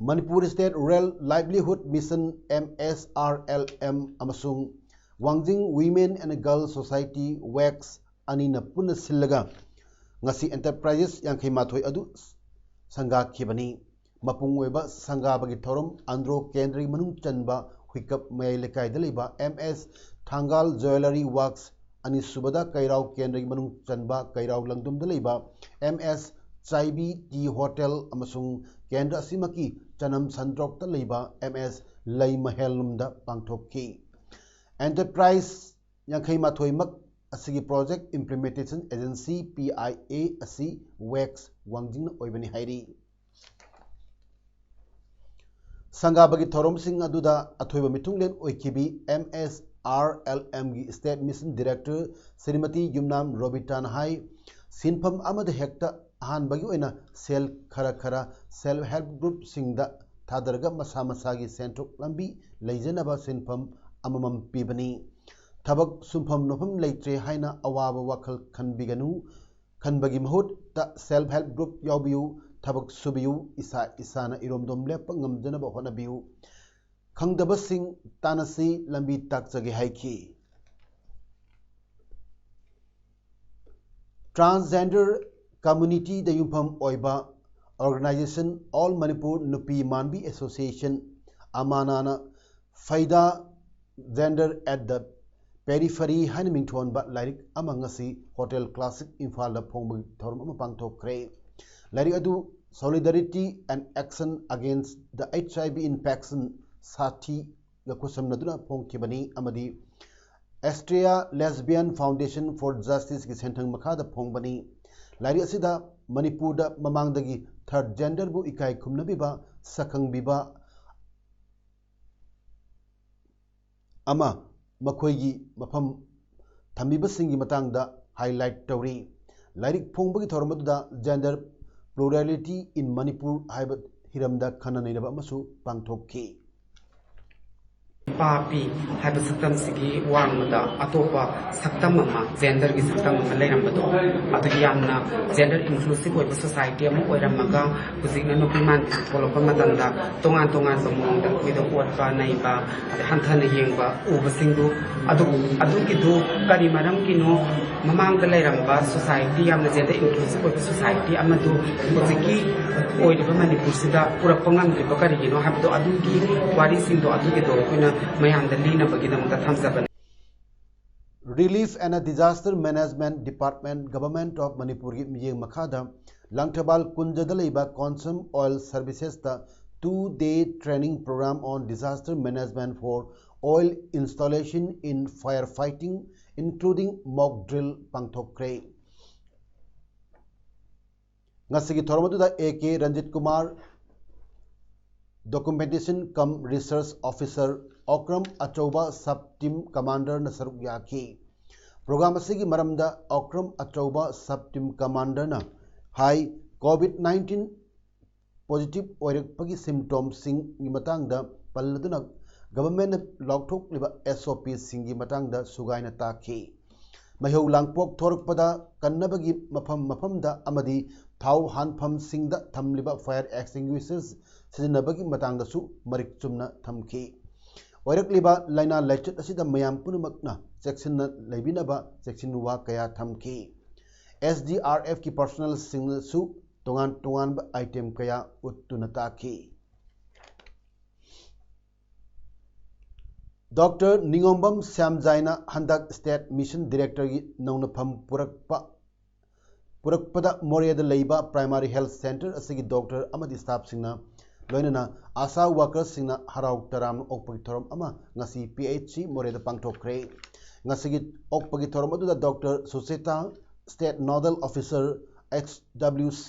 Manipur State Rural Livelihood Mission, M S R L M, ꯑꯃꯁꯨꯡ Wangjing Women and Girl Society, WAGS, ꯑꯅꯤꯅ ꯄꯨꯟꯅ ꯁꯤꯜꯂꯒ ꯉꯁꯤ ꯑꯦꯟꯇꯔꯄ꯭ꯔꯥꯏꯖꯦꯁ ꯌꯥꯡꯈꯩ ꯃꯥꯊꯣꯏ ꯑꯗꯨ ꯁꯪꯒꯥꯈꯤꯕꯅꯤ꯫ ꯃꯄꯨꯡ ꯑꯣꯏꯕ ꯁꯪꯒꯥꯕꯒꯤ ꯊꯧꯔꯝ ꯑꯟꯗ꯭ꯔꯣ ꯀꯦꯟꯗ꯭ꯔꯒꯤ ꯃꯅꯨꯡ ꯆꯟꯕ ꯍꯨꯏꯀꯞ ꯃꯌꯥꯏ ꯂꯩꯀꯥꯏꯗ ꯂꯩꯕ M S Thangal Jewellery Works, ꯑꯅꯤꯁꯨꯕꯗ ꯀꯩꯔꯥꯎ ꯀꯦꯟꯗ꯭ꯔꯒꯤ ꯃꯅꯨꯡ ꯆꯟꯕ ꯀꯩꯔꯥꯎ ꯂꯪꯗꯨꯝꯗ ꯂꯩꯕ M S Chaibi Tea Hotel ꯑꯃꯁꯨꯡ ꯀꯦꯟꯗ꯭ꯔ ꯑꯁꯤꯃꯛꯀꯤ ꯆꯅꯝ ꯁꯟꯗ꯭ꯔꯣꯛꯇ ꯂꯩꯕ M S ꯂꯩꯃꯍꯦꯜꯂꯨꯝꯗ ꯄꯥꯡꯊꯣꯛꯈꯤ꯫ ꯑꯦꯟꯇꯔꯄ꯭ꯔꯥꯏꯖ ꯌꯥꯡꯈꯩ ꯃꯥꯊꯣꯏꯃꯛ ꯑꯁꯤꯒꯤ Project Implementation Agency, P I A, ꯑꯁꯤ WAGS ꯋꯥꯡꯖꯤꯡꯅ ꯑꯣꯏꯕꯅꯤ ꯍꯥꯏꯔꯤ꯫ ꯁꯪꯒꯥꯕꯒꯤ ꯊꯧꯔꯝꯁꯤꯡ ꯑꯗꯨꯗ ꯑꯊꯣꯏꯕ ꯃꯤꯊꯨꯡꯂꯦꯟ ꯑꯣꯏꯈꯤꯕꯤ ꯑꯦꯝ ꯑꯦꯁ ꯑꯥꯔ ꯑꯦꯜ ꯑꯦꯝꯒꯤ ꯁ꯭ꯇꯦꯠ ꯃꯤꯁꯟ ꯗꯤꯔꯦꯛꯇꯔ ꯁ꯭ꯔꯤꯃꯇꯤ ꯌꯨꯝꯅꯥꯝ ꯔꯣꯕꯤꯇꯥꯅ ꯍꯥꯏ, ꯁꯤꯟꯐꯝ ꯑꯃꯗ ꯍꯦꯛꯇ ꯑꯍꯥꯟꯕꯒꯤ ꯑꯣꯏꯅ ꯁꯦꯜ ꯈꯔ ꯈꯔ ꯁꯦꯜꯐ ꯍꯦꯜꯞ ꯒ꯭ꯔꯨꯞꯁꯤꯡꯗ ꯊꯥꯗꯔꯒ ꯃꯁꯥ ꯃꯁꯥꯒꯤ ꯁꯦꯟꯊꯣꯛ ꯂꯝꯕꯤ ꯂꯩꯖꯅꯕ ꯁꯤꯟꯐꯝ ꯑꯃꯃꯝ ꯄꯤꯕꯅꯤ꯫ ꯊꯕꯛ ꯁꯨꯡꯐꯝ ꯅꯣꯝꯐꯝ ꯂꯩꯇ꯭ꯔꯦ ꯍꯥꯏꯅ ꯑꯋꯥꯕ ꯋꯥꯈꯜ ꯈꯟꯕꯤꯒꯅꯨ꯫ ꯈꯟꯕꯒꯤ ꯃꯍꯨꯠꯇ ꯁꯦꯜꯐ ꯍꯦꯜꯞ ꯒ꯭ꯔꯨꯞ ꯌꯥꯎꯕꯤꯌꯨ, ꯊꯕꯛ ꯁꯨꯕꯤꯌꯨ, ꯏꯁꯥ ꯏꯁꯥꯅ ꯏꯔꯣꯝꯗꯣꯝ ꯂꯦꯞꯄ ꯉꯝꯖꯅꯕ ꯍꯣꯠꯅꯕꯤꯌꯨ꯫ ꯈꯪꯗꯕꯁꯤꯡ ꯇꯥꯟꯅꯁꯤ, ꯂꯝꯕꯤ ꯇꯥꯛꯆꯒꯦ ꯍꯥꯏꯈꯤ꯫ ꯇ꯭ꯔꯥꯟꯁꯖꯦꯟꯗꯔ ꯀꯝꯃ꯭ꯌꯨꯅꯤꯇꯤꯗ ꯌꯨꯝꯐꯝ ꯑꯣꯏꯕ ꯑꯣꯔꯒꯅꯥꯏꯖꯦꯁꯟ ꯑꯣꯜ ꯃꯅꯤꯄꯨꯔ ꯅꯨꯄꯤ ꯃꯥꯟꯕꯤ ꯑꯦꯁꯣꯁꯤꯌꯦꯁꯟ, ꯑꯃꯥꯅꯥꯅ ꯐꯩꯗꯥ ꯖꯦꯟꯗꯔ ꯑꯦꯠ ꯗ ꯄꯦꯔꯤꯐꯔꯤ ꯍꯥꯏꯅ ꯃꯤꯡꯊꯣꯟꯕ ꯂꯥꯏꯔꯤꯛ ꯑꯃ ꯉꯁꯤ ꯍꯣꯇꯦꯜ ꯀ꯭ꯂꯥꯁꯤꯛ ꯏꯝꯐꯥꯜꯗ ꯐꯣꯡꯕꯒꯤ ꯊꯧꯔꯝ ꯑꯃ ꯄꯥꯡꯊꯣꯛꯈ꯭ꯔꯦ꯫ ꯂꯥꯏꯔꯤꯛ ꯑꯗꯨ Solidarity and Action Against the H I V Infection, ꯁꯥꯊꯤꯒ ꯈꯨꯠꯁꯝꯅꯗꯨꯅ ꯐꯣꯡꯈꯤꯕꯅꯤ ꯑꯃꯗꯤ Australia Lesbian Foundation for Justiceꯀꯤ ꯁꯦꯟꯊꯪ ꯃꯈꯥꯗ ꯐꯣꯡꯕꯅꯤ꯫ ꯂꯥꯏꯔꯤꯛ ꯑꯁꯤꯗ ꯃꯅꯤꯄꯨꯔꯗ ꯃꯃꯥꯡꯗꯒꯤ ꯊꯔꯗ ꯖꯦꯟꯗꯔꯕꯨ ꯏꯀꯥꯏ ꯈꯨꯝꯅꯕꯤꯕ, ꯁꯛꯈꯪꯕꯤꯕ, ꯑꯃ ꯃꯈꯣꯏꯒꯤ ꯃꯐꯝ ꯊꯝꯕꯤꯕꯁꯤꯡꯒꯤ ꯃꯇꯥꯡꯗ ꯍꯥꯏꯂꯥꯏꯠ ꯇꯧꯔꯤ꯫ ꯂꯥꯏꯔꯤꯛ ꯐꯣꯡꯕꯒꯤ ꯊꯧꯔꯝ ꯑꯗꯨꯗ Gender Plurality in Manipur ꯍꯥꯏꯕ ꯍꯤꯔꯝꯗ ꯈꯟꯅ ꯅꯩꯅꯕ ꯑꯃꯁꯨ ꯄꯥꯡꯊꯣꯛꯈꯤ꯫ ꯄꯥꯄꯤ ꯍꯥꯏꯕ ꯁꯛꯇꯝꯁꯤꯒꯤ ꯋꯥꯡꯃꯗ ꯑꯇꯣꯞꯄ ꯁꯛꯇꯝ ꯑꯃ, ꯖꯦꯟꯗꯔꯒꯤ ꯁꯛꯇꯝ ꯑꯃ ꯂꯩꯔꯝꯕꯗꯣ, ꯑꯗꯨ ꯌꯥꯝꯅ ꯖꯦꯟꯗꯔ ꯏꯟꯀ꯭ꯂꯨꯁꯤꯞ ꯑꯣꯏꯕ ꯁꯣꯁꯥꯏꯇꯤ ꯑꯃ ꯑꯣꯏꯔꯝꯃꯒ, ꯍꯧꯖꯤꯛꯅ ꯅꯨꯄꯤ ꯃꯥꯟꯕꯤꯁꯦ ꯊꯣꯛꯂꯛꯄ ꯃꯇꯝꯗ ꯇꯣꯉꯥꯟ ꯇꯣꯉꯥꯟꯕ ꯃꯑꯣꯡꯗ ꯑꯩꯈꯣꯏꯗ ꯑꯣꯠꯄ ꯅꯩꯕ, ꯑꯗꯩ ꯍꯟꯊꯅ ꯌꯦꯡꯕ ꯎꯕꯁꯤꯡꯗꯨ, ꯑꯗꯨ ꯑꯗꯨꯒꯤꯗꯨ ꯀꯔꯤ ꯃꯔꯝꯒꯤꯅꯣ? ꯃꯃꯥꯡꯗ ꯂꯩꯔꯝꯕ ꯁꯣꯁꯥꯏꯇꯤ, ꯌꯥꯝꯅ ꯖꯦꯟꯗꯔ ꯏꯟꯀ꯭ꯂꯨꯁꯤꯞ ꯑꯣꯏꯕ ꯁꯣꯁꯥꯏꯇꯤ ꯑꯃꯗꯨ ꯍꯧꯖꯤꯛꯀꯤ ꯑꯣꯏꯔꯤꯕ ꯃꯅꯤꯄꯨꯔꯁꯤꯗ ꯄꯨꯔꯛꯄ ꯉꯝꯗ꯭ꯔꯤꯕ ꯀꯔꯤꯒꯤꯅꯣ ꯍꯥꯏꯕꯗꯣ, ꯑꯗꯨꯒꯤ ꯋꯥꯔꯤꯁꯤꯡꯗꯣ, ꯑꯗꯨꯒꯤꯗꯣ ꯑꯩꯈꯣꯏꯅ ꯃꯌꯥꯝꯗ ꯂꯤꯅꯕꯒꯤꯗꯃꯛꯇ ꯊꯝꯖꯕꯅꯤ꯫ Relief and Disaster Management Department, Government of ꯃꯅꯤꯄꯨꯔꯒꯤ ꯃꯤꯠꯌꯦꯡ ꯃꯈꯥꯗ ꯂꯥꯡꯊꯕꯥꯜ ꯀꯨꯟꯖꯗ ꯂꯩꯕ Consume Oil Servicesꯇ two day training program on disaster management for oil installation in fire fighting, including mock drill ꯄꯥꯡꯊꯣꯛꯈ꯭ꯔꯦ꯫ ꯉꯁꯤꯒꯤ ꯊꯧꯔꯝ ꯑꯗꯨꯗ A K Ranjit Kumar, Documentation cum Research Officer, Okram ꯑꯆꯧꯕ Sub Team Commanderꯅ ꯁꯔꯨꯛ ꯌꯥꯈꯤ꯫ Program ꯑꯁꯤꯒꯤ ꯃꯔꯝꯗ ꯑꯣꯀ꯭ꯔꯝ ꯑꯆꯧꯕ Sub Team Commanderꯅ ꯍꯥꯏ, COVID nineteen positive ꯑꯣꯏꯔꯛꯄꯒꯤ symptomꯁꯤꯡꯒꯤ ꯃꯇꯥꯡꯗ ꯄꯜꯂꯗꯨꯅ governmentꯅ ꯂꯥꯎꯊꯣꯛꯂꯤꯕ SOPꯁꯤꯡꯒꯤ ꯃꯇꯥꯡꯗ ꯁꯨꯒꯥꯏꯅ ꯇꯥꯛꯈꯤ꯫ ꯃꯩꯍꯧ ꯂꯥꯡꯄꯣꯛ ꯊꯣꯔꯛꯄꯗ ꯀꯟꯅꯕꯒꯤ ꯃꯐꯝ ꯃꯐꯝꯗ ꯑꯃꯗꯤ ꯊꯥꯎ ꯍꯥꯟꯐꯝꯁꯤꯡꯗ ꯊꯝꯂꯤꯕ fire extinguishers ꯁꯤꯖꯤꯟꯅꯕꯒꯤ ꯃꯇꯥꯡꯗꯁꯨ ꯃꯔꯤꯛ ꯆꯨꯝꯅ ꯊꯝꯈꯤ꯫ ꯑꯣꯏꯔꯛꯂꯤꯕ ꯂꯥꯏꯅꯥ ꯂꯥꯏꯆꯠ ꯑꯁꯤꯗ ꯃꯌꯥꯝ ꯄꯨꯝꯅꯃꯛꯅ ꯆꯦꯛꯁꯤꯟꯅ ꯂꯩꯕꯤꯅꯕ ꯆꯦꯛꯁꯤꯟ ꯋꯥ ꯀꯌꯥ ꯊꯝꯈꯤ꯫ SDRFꯀꯤ personnelꯁꯤꯡꯅꯁꯨ ꯇꯣꯉꯥꯟ ꯇꯣꯉꯥꯟꯕ item ꯀꯌꯥ ꯎꯠꯇꯨꯅ ꯇꯥꯛꯈꯤ꯫ Doctor ꯅꯤꯉꯣꯝꯕꯝ ꯁ꯭ꯌꯥꯝꯖꯥꯏꯅ ꯍꯟꯗꯛ State Mission Directorꯒꯤ ꯅꯧꯅꯐꯝ ꯄꯨꯔꯛꯄ, ꯄꯨꯔꯛꯄꯗ ꯃꯣꯔꯦꯗ ꯂꯩꯕ Primary Health Centre ꯑꯁꯤꯒꯤ doctor ꯑꯃꯗꯤ staffꯁꯤꯡꯅ ꯂꯣꯏꯅꯅ ASHA workersꯁꯤꯡꯅ ꯍꯔꯥꯎ ꯇꯔꯥꯝꯅ ꯑꯣꯛꯄꯒꯤ ꯊꯧꯔꯝ ꯑꯃ ꯉꯁꯤ PHC ꯃꯣꯔꯦꯗ ꯄꯥꯡꯊꯣꯛꯈ꯭ꯔꯦ꯫ ꯉꯁꯤꯒꯤ ꯑꯣꯛꯄꯒꯤ ꯊꯧꯔꯝ ꯑꯗꯨꯗ Doctor Sucheta, State Nodal Officer, HWC,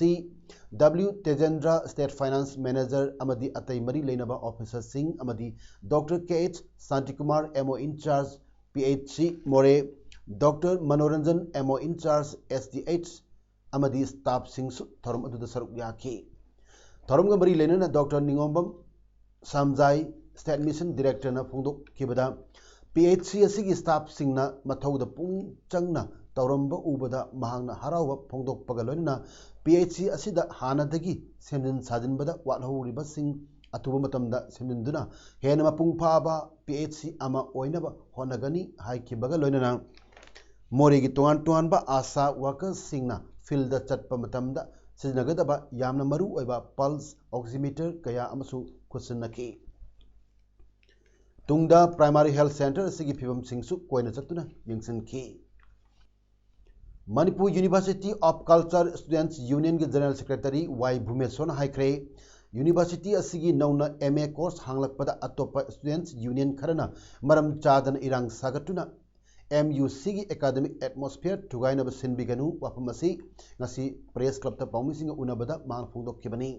W ꯇꯦꯖꯦꯟꯗ꯭ꯔ, State Finance Manager, ꯑꯃꯗꯤ ꯑꯇꯩ ꯃꯔꯤ ꯂꯩꯅꯕ officerꯁꯤꯡ ꯑꯃꯗꯤ Doctor K H Shantikumar, M O in charge, PHC Moreh, Doctor Manoranjan, M O in charge, SDH, ꯑꯃꯗꯤ staffꯁꯤꯡꯁꯨ ꯊꯧꯔꯝ ꯑꯗꯨꯗ ꯁꯔꯨꯛ ꯌꯥꯈꯤ꯫ ꯊꯧꯔꯝꯒ ꯃꯔꯤ ꯂꯩꯅꯅ Doctor ꯅꯤꯉꯣꯝꯕꯝ ꯁꯥꯝꯖꯥꯏ, State Mission Directorꯅ ꯐꯣꯡꯗꯣꯛꯈꯤꯕꯗ, PHC ꯑꯁꯤꯒꯤ staffꯁꯤꯡꯅ ꯃꯊꯧꯗ ꯄꯨꯛꯅꯤꯡ ꯆꯪꯅ ꯇꯧꯔꯝꯕ ꯎꯕꯗ ꯃꯍꯥꯛꯅ ꯍꯔꯥꯎꯕ ꯐꯣꯡꯗꯣꯛꯄꯒ ꯂꯣꯏꯅꯅ PHC ꯑꯁꯤꯗ ꯍꯥꯟꯅꯗꯒꯤ ꯁꯦꯝꯖꯤꯟ ꯁꯥꯖꯤꯟꯕꯗ ꯋꯥꯠꯍꯧꯔꯤꯕꯁꯤꯡ ꯑꯊꯨꯕ ꯃꯇꯝꯗ ꯁꯦꯝꯖꯤꯟꯗꯨꯅ ꯍꯦꯟꯅ ꯃꯄꯨꯡ ꯐꯥꯕ PHC ꯑꯃ ꯑꯣꯏꯅꯕ ꯍꯣꯠꯅꯒꯅꯤ ꯍꯥꯏꯈꯤꯕꯒ ꯂꯣꯏꯅꯅ ꯃꯣꯔꯦꯒꯤ ꯇꯣꯉꯥꯟ ꯇꯣꯉꯥꯟꯕ ASHA workersꯁꯤꯡꯅ fieldꯗ ꯆꯠꯄ ꯃꯇꯝꯗ ꯁꯤꯖꯤꯟꯅꯒꯗꯕ ꯌꯥꯝꯅ ꯃꯔꯨ ꯑꯣꯏꯕ pulse oximeter ꯀꯌꯥ ꯑꯃꯁꯨ ꯈꯨꯠꯁꯤꯟꯅꯈꯤ꯫ ꯇꯨꯡꯗ Primary Health Centre ꯑꯁꯤꯒꯤ ꯐꯤꯕꯝꯁꯤꯡꯁꯨ ꯀꯣꯏꯅ ꯆꯠꯇꯨꯅ ꯌꯦꯡꯁꯤꯟꯈꯤ꯫ Manipur University of Culture Students Unionꯒꯤ General Secretary ꯋꯥꯏ ꯚꯨꯃꯦꯁꯣꯔꯅ ꯍꯥꯏꯈ꯭ꯔꯦ, university ꯑꯁꯤꯒꯤ ꯅꯧꯅ M A course ꯍꯥꯡꯂꯛꯄꯗ ꯑꯇꯣꯞꯄ students union ꯈꯔꯅ ꯃꯔꯝ ꯆꯥꯗꯅ ꯏꯔꯥꯡ ꯁꯥꯒꯠꯇꯨꯅ MUCꯒꯤ academic atmosphere ꯊꯨꯒꯥꯏꯅꯕ ꯁꯤꯟꯕꯤꯒꯅꯨ ꯋꯥꯐꯝ ꯑꯁꯤ ꯉꯁꯤ Press Clubꯇ ꯄꯥꯎꯃꯤꯁꯤꯡꯒ ꯎꯅꯕꯗ ꯃꯍꯥꯛꯅ ꯐꯣꯡꯗꯣꯛꯈꯤꯕꯅꯤ꯫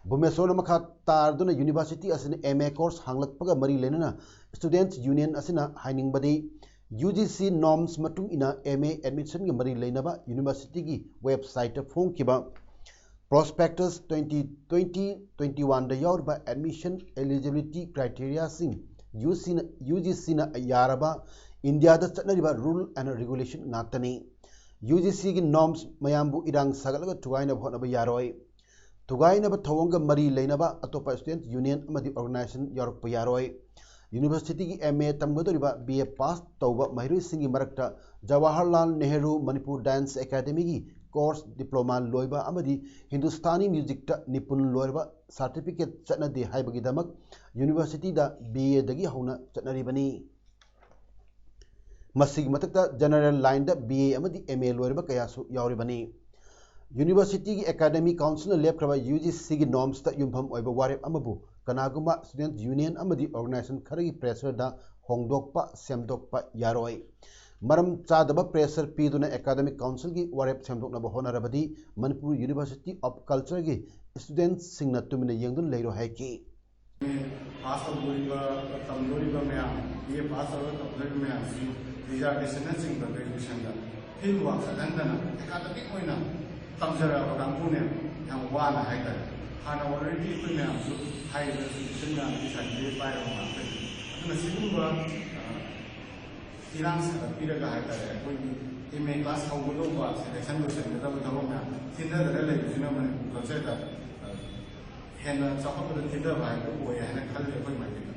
ꯚꯨꯕꯅꯦꯁꯣꯔꯅ ꯃꯈꯥ ꯇꯥꯗꯨꯅ ꯌꯨꯅꯤꯚꯔꯁꯤꯇꯤ ꯑꯁꯤꯅ ꯑꯦꯝ ꯑꯦ ꯀꯣꯔꯁ ꯍꯥꯡꯂꯛꯄꯒ ꯃꯔꯤ ꯂꯩꯅꯅ ꯁ꯭ꯇꯨꯗꯦꯟꯠꯁ ꯌꯨꯅꯤꯌꯟ ꯑꯁꯤꯅ ꯍꯥꯏꯅꯤꯡꯕꯗꯤ, ꯌꯨ ꯖꯤ ꯁꯤ ꯅꯣꯔꯝꯁ ꯃꯇꯨꯡ ꯏꯟꯅ ꯑꯦꯝ ꯑꯦ ꯑꯦꯗꯃꯤꯁꯟꯒ ꯃꯔꯤ ꯂꯩꯅꯕ ꯌꯨꯅꯤꯚꯔꯁꯤꯇꯤꯒꯤ ꯋꯦꯕꯁꯥꯏꯠꯇ ꯐꯣꯡꯈꯤꯕ ꯄ꯭ꯔꯣꯁꯄꯦꯛꯇꯁ ꯇ꯭ꯋꯦꯟꯇꯤ ꯇ꯭ꯋꯦꯟꯇꯤ ꯇ꯭ꯋꯦꯟꯇꯤ ꯋꯥꯟꯗ ꯌꯥꯎꯔꯤꯕ ꯑꯦꯗꯃꯤꯁꯟ ꯑꯦꯂꯤꯖꯤꯕꯤꯂꯤꯇꯤ ꯀ꯭ꯔꯥꯏꯇꯦꯔꯤꯌꯥꯁꯤꯡ ꯌꯨ ꯖꯤ ꯁꯤꯅ ꯌꯥꯔꯕ ꯏꯟꯗꯤꯌꯥꯗ ꯆꯠꯅꯔꯤꯕ ꯔꯨꯜ ꯑꯦꯟ ꯔꯤꯒꯨꯂꯦꯁꯟ ꯉꯥꯛꯇꯅꯤ꯫ ꯌꯨ ꯖꯤ ꯁꯤꯒꯤ ꯅꯣꯔꯝꯁ ꯃꯌꯥꯝꯕꯨ ꯏꯔꯥꯡ ꯁꯥꯒꯠꯂꯒ ꯊꯨꯒꯥꯏꯅꯕ ꯍꯣꯠꯅꯕ ꯌꯥꯔꯣꯏ꯫ ꯊꯨꯒꯥꯏꯅꯕ ꯊꯧꯑꯣꯡꯒ ꯃꯔꯤ ꯂꯩꯅꯕ ꯑꯇꯣꯞꯄ ꯁ꯭ꯇꯨꯗꯦꯟꯠ ꯌꯨꯅꯤꯌꯟ ꯑꯃꯗꯤ ꯑꯣꯔꯒꯅꯥꯏꯖꯦꯁꯟ ꯌꯥꯎꯔꯛꯄ ꯌꯥꯔꯣꯏ꯫ ꯌꯨꯅꯤꯚꯔꯁꯤꯇꯤꯒꯤ ꯑꯦꯝ ꯑꯦ ꯇꯝꯒꯗꯧꯔꯤꯕ ꯕꯤ ꯑꯦ ꯄꯥꯁ ꯇꯧꯕ ꯃꯍꯩꯔꯣꯏꯁꯤꯡꯒꯤ ꯃꯔꯛꯇ ꯖꯋꯥꯍꯔꯂꯥꯜ ꯅꯦꯍꯔꯨ ꯃꯅꯤꯄꯨꯔ ꯗꯥꯟꯁ ꯑꯦꯀꯥꯗꯃꯤꯒꯤ ꯀꯣꯔꯁ ꯗꯤꯄ꯭ꯂꯣꯃꯥ ꯂꯣꯏꯕ ꯑꯃꯗꯤ ꯍꯤꯟꯗꯨꯁꯇꯥꯅꯤ ꯃ꯭ꯌꯨꯖꯤꯛꯇ ꯅꯤꯄꯨꯟ ꯂꯣꯏꯔꯕ ꯁꯥꯔꯇꯤꯐꯤꯀꯦꯠ ꯆꯠꯅꯗꯦ ꯍꯥꯏꯕꯒꯤꯗꯃꯛ ꯌꯨꯅꯤꯚꯔꯁꯤꯇꯤꯗ ꯕꯤ ꯑꯦꯗꯒꯤ ꯍꯧꯅ ꯆꯠꯅꯔꯤꯕꯅꯤ꯫ ꯃꯁꯤꯒꯤ ꯃꯊꯛꯇ ꯖꯦꯅꯔꯦꯜ ꯂꯥꯏꯟꯗ ꯕꯤ ꯑꯦ ꯑꯃꯗꯤ ꯑꯦꯝ ꯑꯦ ꯂꯣꯏꯔꯕ ꯀꯌꯥꯁꯨ ꯌꯥꯎꯔꯤꯕꯅꯤ꯫ ꯌꯨꯅꯤꯚꯔꯁꯤꯇꯤꯒꯤ ꯑꯦꯀꯥꯗꯃꯤꯛ ꯀꯥꯎꯟꯁꯤꯜꯅ ꯂꯦꯞꯈ꯭ꯔꯕ ꯌꯨ ꯖꯤ ꯁꯤꯒꯤ ꯅꯣꯔꯝꯁꯇ ꯌꯨꯝꯐꯝ ꯑꯣꯏꯕ ꯋꯥꯔꯦꯞ ꯑꯃꯕꯨ ꯀꯅꯥꯒꯨꯝꯕ ꯁ꯭ꯇꯨꯗꯦꯟꯠ ꯌꯨꯅꯤꯌꯟ ꯑꯃꯗꯤ ꯑꯣꯔꯒꯅꯥꯏꯖꯦꯁꯟ ꯈꯔꯒꯤ ꯄ꯭ꯔꯦꯁꯔꯗ ꯍꯣꯡꯗꯣꯛꯄ, ꯁꯦꯝꯗꯣꯛꯄ ꯌꯥꯔꯣꯏ꯫ ꯃꯔꯝ ꯆꯥꯗꯕ ꯄ꯭ꯔꯦꯁꯔ ꯄꯤꯗꯨꯅ ꯑꯦꯀꯥꯗꯃꯤꯛ ꯀꯥꯎꯟꯁꯤꯜꯒꯤ ꯋꯥꯔꯦꯞ ꯁꯦꯝꯗꯣꯛꯅꯕ ꯍꯣꯠꯅꯔꯕꯗꯤ ꯃꯅꯤꯄꯨꯔ ꯌꯨꯅꯤꯚꯔꯁꯤꯇꯤ ꯑꯣꯐ ꯀꯜꯆꯔꯒꯤ ꯁ꯭ꯇꯨꯗꯦꯟꯠꯁꯤꯡꯅ ꯇꯨꯃꯤꯟꯅ ꯌꯦꯡꯗꯨꯅ ꯂꯩꯔꯣꯏ ꯍꯥꯏꯈꯤ꯫ ꯄꯥꯁ ꯇꯧꯗꯣꯔꯤꯕ, ꯇꯝꯗꯣꯔꯤꯕ ꯃꯌꯥꯝ, ꯕꯤ ꯑꯦ ꯄꯥꯁ ꯇꯧꯔꯒ ꯇꯝꯗꯣꯔꯤꯕ ꯃꯌꯥꯝꯁꯤ ꯔꯤꯖꯥꯔꯕꯦꯁꯟꯅꯆꯤꯡꯕ ꯒ꯭ꯔꯦꯖꯨꯑꯦꯁꯟꯗ ꯐꯤꯜ ꯋꯥꯔꯛ ꯆꯠꯍꯟꯗꯅ ꯑꯦꯀꯥꯗꯃꯤꯛ ꯑꯣꯏꯅ ꯇꯝꯖꯔꯛꯑꯕ ꯀꯥꯡꯕꯨꯅꯦꯕ꯫ ꯌꯥꯝ ꯋꯥꯅ ꯍꯥꯏꯇꯥꯔꯦ꯫ ꯍꯥꯟꯅ already ꯑꯩꯈꯣꯏ ꯃꯌꯥꯝꯁꯨ ꯍꯥꯏꯔꯤꯕ ꯏꯟꯁꯇꯤꯇ꯭ꯌꯨꯁꯟ ꯃꯌꯥꯝꯒꯤ ꯁꯥꯔꯇꯤꯐꯤꯀꯦꯠ ꯄꯥꯏꯔꯕ ꯉꯥꯛꯇꯅꯤ꯫ ꯑꯗꯨꯅ ꯁꯤꯒꯨꯝꯕ, ꯑ, ꯏꯔꯥꯡ ꯁꯥꯒꯠꯄꯤꯔꯒ ꯍꯥꯏꯇꯥꯔꯦ, ꯑꯩꯈꯣꯏꯒꯤ ꯑꯦꯝ ꯑꯦ ꯀ꯭ꯂꯥꯁ ꯍꯧꯒꯗꯧꯕ, ꯁꯦꯂꯦꯛꯁꯟ ꯂꯣꯏꯁꯤꯟꯒꯗꯕ ꯊꯕꯛ ꯃꯌꯥꯝ ꯊꯤꯟꯊꯗꯅ ꯂꯩꯕꯁꯤꯅ ꯃꯅꯤꯄꯨꯔ ꯀꯜꯆꯔꯗ, ꯑ, ꯍꯦꯟꯅ ꯆꯥꯎꯈꯠꯄꯗ ꯊꯤꯟꯊꯕ ꯍꯥꯏꯕꯗꯨ ꯑꯣꯏ ꯍꯥꯏꯅ ꯈꯜꯂꯤ ꯑꯩꯈꯣꯏ ꯃꯥꯏꯀꯩꯗ꯫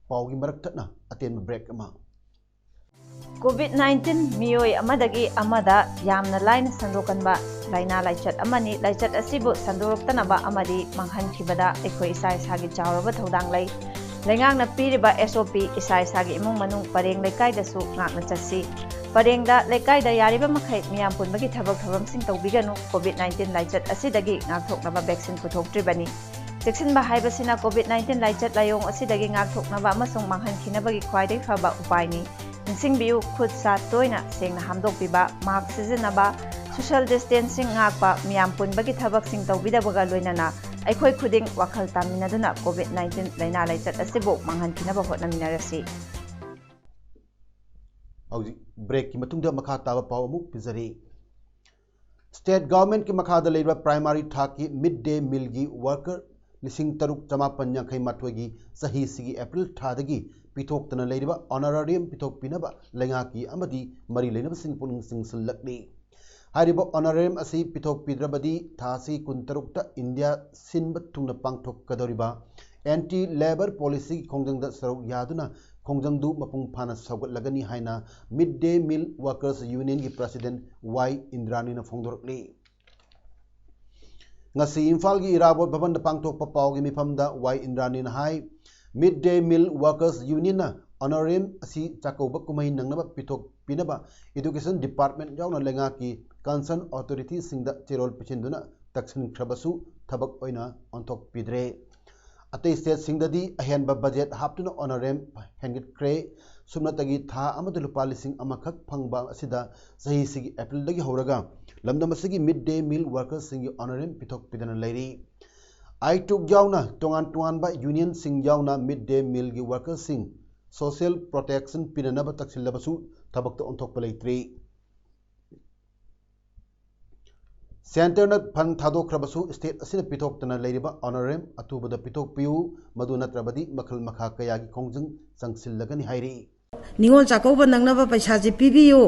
ꯄꯥꯎꯒꯤ ꯃꯔꯛ ꯊꯠꯅ ꯑꯇꯦꯟꯕ ꯕ꯭ꯔꯦꯛ ꯑꯃ꯫ ꯀꯣꯚꯤꯗ ꯅꯥꯏꯟꯇꯤꯟ ꯃꯤꯑꯣꯏ ꯑꯃꯗꯒꯤ ꯑꯃꯗ ꯌꯥꯝꯅ ꯂꯥꯏꯅ ꯁꯟꯗꯣꯛꯀꯟꯕ ꯂꯥꯏꯅꯥ ꯂꯥꯏꯆꯠ ꯑꯃꯅꯤ꯫ ꯂꯥꯏꯆꯠ ꯑꯁꯤꯕꯨ ꯁꯟꯗꯣꯔꯛꯇꯅꯕ ꯑꯃꯗꯤ ꯃꯥꯡꯍꯟꯈꯤꯕꯗ ꯑꯩꯈꯣꯏ ꯏꯁꯥ ꯏꯁꯥꯒꯤ ꯆꯥꯎꯔꯕ ꯊꯧꯗꯥꯡ ꯂꯩ꯫ ꯂꯩꯉꯥꯛꯅ ꯄꯤꯔꯤꯕ ꯑꯦꯁ ꯑꯣ ꯄꯤ ꯏꯁꯥ ꯏꯁꯥꯒꯤ ꯏꯃꯨꯡ ꯃꯅꯨꯡ ꯄꯔꯦꯡ ꯂꯩꯀꯥꯏꯗꯁꯨ ꯉꯥꯛꯅ ꯆꯠꯁꯤ꯫ ꯄꯔꯦꯡꯗ, ꯂꯩꯀꯥꯏꯗ ꯌꯥꯔꯤꯕ ꯃꯈꯩ ꯃꯤꯌꯥꯝ ꯄꯨꯟꯕꯒꯤ ꯊꯕꯛ ꯊꯧꯔꯝꯁꯤꯡ ꯇꯧꯕꯤꯒꯅꯨ꯫ ꯀꯣꯚꯤꯗ ꯅꯥꯏꯟꯇꯤꯟ ꯂꯥꯏꯆꯠ ꯑꯁꯤꯗꯒꯤ ꯉꯥꯛꯊꯣꯛꯅꯕ ꯚꯦꯛꯁꯤꯟ ꯄꯨꯊꯣꯛꯇ꯭ꯔꯤꯕꯅꯤ꯫ ꯆꯦꯛꯁꯤꯟꯕ ꯍꯥꯏꯕꯁꯤꯅ ꯀꯣꯚꯤꯗ ꯅꯥꯏꯟꯇꯤꯟ ꯂꯥꯏꯆꯠ ꯂꯥꯏꯑꯣꯡ ꯑꯁꯤꯗꯒꯤ ꯉꯥꯛꯊꯣꯛꯅꯕ ꯑꯃꯁꯨꯡ ꯃꯥꯡꯍꯟꯈꯤꯅꯕꯒꯤ ꯈ꯭ꯋꯥꯏꯗꯒꯤ ꯐꯕ ꯎꯄꯥꯏꯅꯤ꯫ ꯅꯤꯡꯁꯤꯡꯕꯤꯌꯨ, ꯈꯨꯠ ꯁꯥ ꯇꯣꯏꯅ ꯁꯦꯡꯅ ꯍꯥꯝꯗꯣꯛꯄꯤꯕ, ꯃꯥꯁꯛ ꯁꯤꯖꯤꯟꯅꯕ, Social distancing ꯉꯥꯛꯄ, ꯃꯤꯌꯥꯝ ꯄꯨꯟꯕꯒꯤ ꯊꯕꯛꯁꯤꯡ ꯇꯧꯕꯤꯗꯕꯒ ꯂꯣꯏꯅꯅ ꯑꯩꯈꯣꯏ ꯈꯨꯗꯤꯡ ꯋꯥꯈꯜ ꯇꯥꯃꯤꯟꯅꯗꯨꯅ COVID nineteen ꯂꯥꯏꯅꯥ ꯂꯥꯏꯆꯠ ꯑꯁꯤꯕꯨ ꯃꯥꯡꯍꯟꯈꯤꯅꯕ ꯍꯣꯠꯅꯃꯤꯟꯅꯔꯁꯤ꯫ ꯍꯧꯖꯤꯛ breakꯀꯤ ꯃꯇꯨꯡꯗ ꯃꯈꯥ ꯇꯥꯕ ꯄꯥꯎ ꯑꯃꯨꯛ ꯄꯤꯖꯔꯤ꯫ State governmentꯀꯤ ꯃꯈꯥꯗ ꯂꯩꯕ primary ꯊꯥꯛꯀꯤ mid day mealꯒꯤ worker ꯂꯤꯁꯤꯡ ꯇꯔꯨꯛ ꯆꯃꯥꯄꯟ ꯌꯥꯡꯈꯩ ꯃꯥꯊꯣꯏꯒꯤ ꯆꯍꯤꯁꯤꯒꯤ April ꯊꯥꯗꯒꯤ ꯄꯤꯊꯣꯛꯇꯅ ꯂꯩꯔꯤꯕ honorarium ꯄꯤꯊꯣꯛꯄꯤꯅꯕ ꯂꯩꯉꯥꯛꯀꯤ ꯑꯃꯗꯤ ꯃꯔꯤ ꯂꯩꯅꯕꯁꯤꯡ ꯄꯨꯛꯅꯤꯡ ꯆꯤꯡꯁꯤꯜꯂꯛꯂꯤ꯫ ꯍꯥꯏꯔꯤꯕ honorarium ꯑꯁꯤ ꯄꯤꯊꯣꯛꯄꯤꯗ꯭ꯔꯕꯗꯤ ꯊꯥ ꯑꯁꯤ ꯀꯨꯟꯇꯔꯨꯛꯇ ꯏꯟꯗꯤꯌꯥ ꯁꯤꯟꯕ ꯊꯨꯡꯅ ꯄꯥꯡꯊꯣꯛꯀꯗꯧꯔꯤꯕ anti labour policyꯒꯤ ꯈꯣꯡꯖꯪꯗ ꯁꯔꯨꯛ ꯌꯥꯗꯨꯅ ꯈꯣꯡꯖꯪꯗꯨ ꯃꯄꯨꯡ ꯐꯥꯅ ꯁꯧꯒꯠꯂꯒꯅꯤ ꯍꯥꯏꯅ Mid Day Meal Workers Unionꯒꯤ president ꯋꯥꯏ ꯏꯟꯗ꯭ꯔꯥꯅꯤꯅ ꯐꯣꯡꯗꯣꯔꯛꯂꯤ꯫ ꯉꯁꯤ ꯏꯝꯐꯥꯜꯒꯤ ꯏꯔꯥꯕꯣꯠ ꯚꯕꯟꯗ ꯄꯥꯡꯊꯣꯛꯄ ꯄꯥꯎꯒꯤ ꯃꯤꯐꯝꯗ ꯋꯥꯏ ꯏꯟꯗ꯭ꯔꯥꯅꯤꯅ ꯍꯥꯏ, Mid Day Meal Workers Unionꯅ honorarium ꯑꯁꯤ ꯆꯥꯛꯀꯧꯕ ꯀꯨꯝꯍꯩ ꯅꯪꯅꯕ ꯄꯤꯊꯣꯛꯄꯤꯅꯕ education department ꯌꯥꯎꯅ ꯂꯩꯉꯥꯛꯀꯤ concern authorityꯁꯤꯡꯗ ꯆꯦꯔꯣꯜ ꯄꯤꯁꯤꯟꯗꯨꯅ ꯇꯛꯁꯤꯟꯈ꯭ꯔꯕꯁꯨ ꯊꯕꯛ ꯑꯣꯏꯅ ꯑꯣꯟꯊꯣꯛꯄꯤꯗ꯭ꯔꯦ꯫ ꯑꯇꯩ stateꯁꯤꯡꯗꯗꯤ ꯑꯍꯦꯟꯕ budget ꯍꯥꯞꯇꯨꯅ honorarium ꯍꯦꯟꯒꯠꯈ꯭ꯔꯦ꯫ ꯁꯨꯞꯅꯇꯒꯤ ꯊꯥ ꯑꯃꯗ ꯂꯨꯄꯥ ꯂꯤꯁꯤꯡ ꯑꯃꯈꯛ ꯐꯪꯕ ꯑꯁꯤꯗ ꯆꯍꯤꯁꯤꯒꯤ Aprilꯗꯒꯤ ꯍꯧꯔꯒ ꯂꯝꯗꯝ ꯑꯁꯤꯒꯤ Mid Day Meal Workersꯁꯤꯡꯒꯤ honorarium ꯄꯤꯊꯣꯛꯄꯤꯗꯅ ꯂꯩꯔꯤ꯫ ꯑꯥꯏꯇꯨꯛ ꯌꯥꯎꯅ ꯇꯣꯉꯥꯟ ꯇꯣꯉꯥꯟꯕ unionꯁꯤꯡ ꯌꯥꯎꯅ Mid Day Mealꯒꯤ workersꯁꯤꯡ social protection ꯄꯤꯅꯅꯕ ꯇꯛꯁꯤꯜꯂꯕꯁꯨ ꯊꯕꯛꯇ ꯑꯣꯟꯊꯣꯛꯄ ꯂꯩꯇ꯭ꯔꯤ꯫ Centreꯅ fund ꯊꯥꯗꯣꯛꯈ꯭ꯔꯕꯁꯨ state ꯑꯁꯤꯅ ꯄꯤꯊꯣꯛꯇꯅ ꯂꯩꯔꯤꯕ honorarium ꯑꯊꯨꯕꯗ ꯄꯤꯊꯣꯛꯄꯤꯌꯨ, ꯃꯗꯨ ꯅꯠꯇ꯭ꯔꯕꯗꯤ ꯃꯈꯜ ꯃꯈꯥ ꯀꯌꯥꯒꯤ ꯈꯣꯡꯖꯪ ꯆꯪꯁꯤꯜꯂꯒꯅꯤ ꯍꯥꯏꯔꯤ꯫ ꯅꯤꯉꯣꯜ ꯆꯥꯛꯀꯧꯕ ꯅꯪꯅꯕ ꯄꯩꯁꯥꯁꯦ ꯄꯤꯕꯤꯌꯨ꯫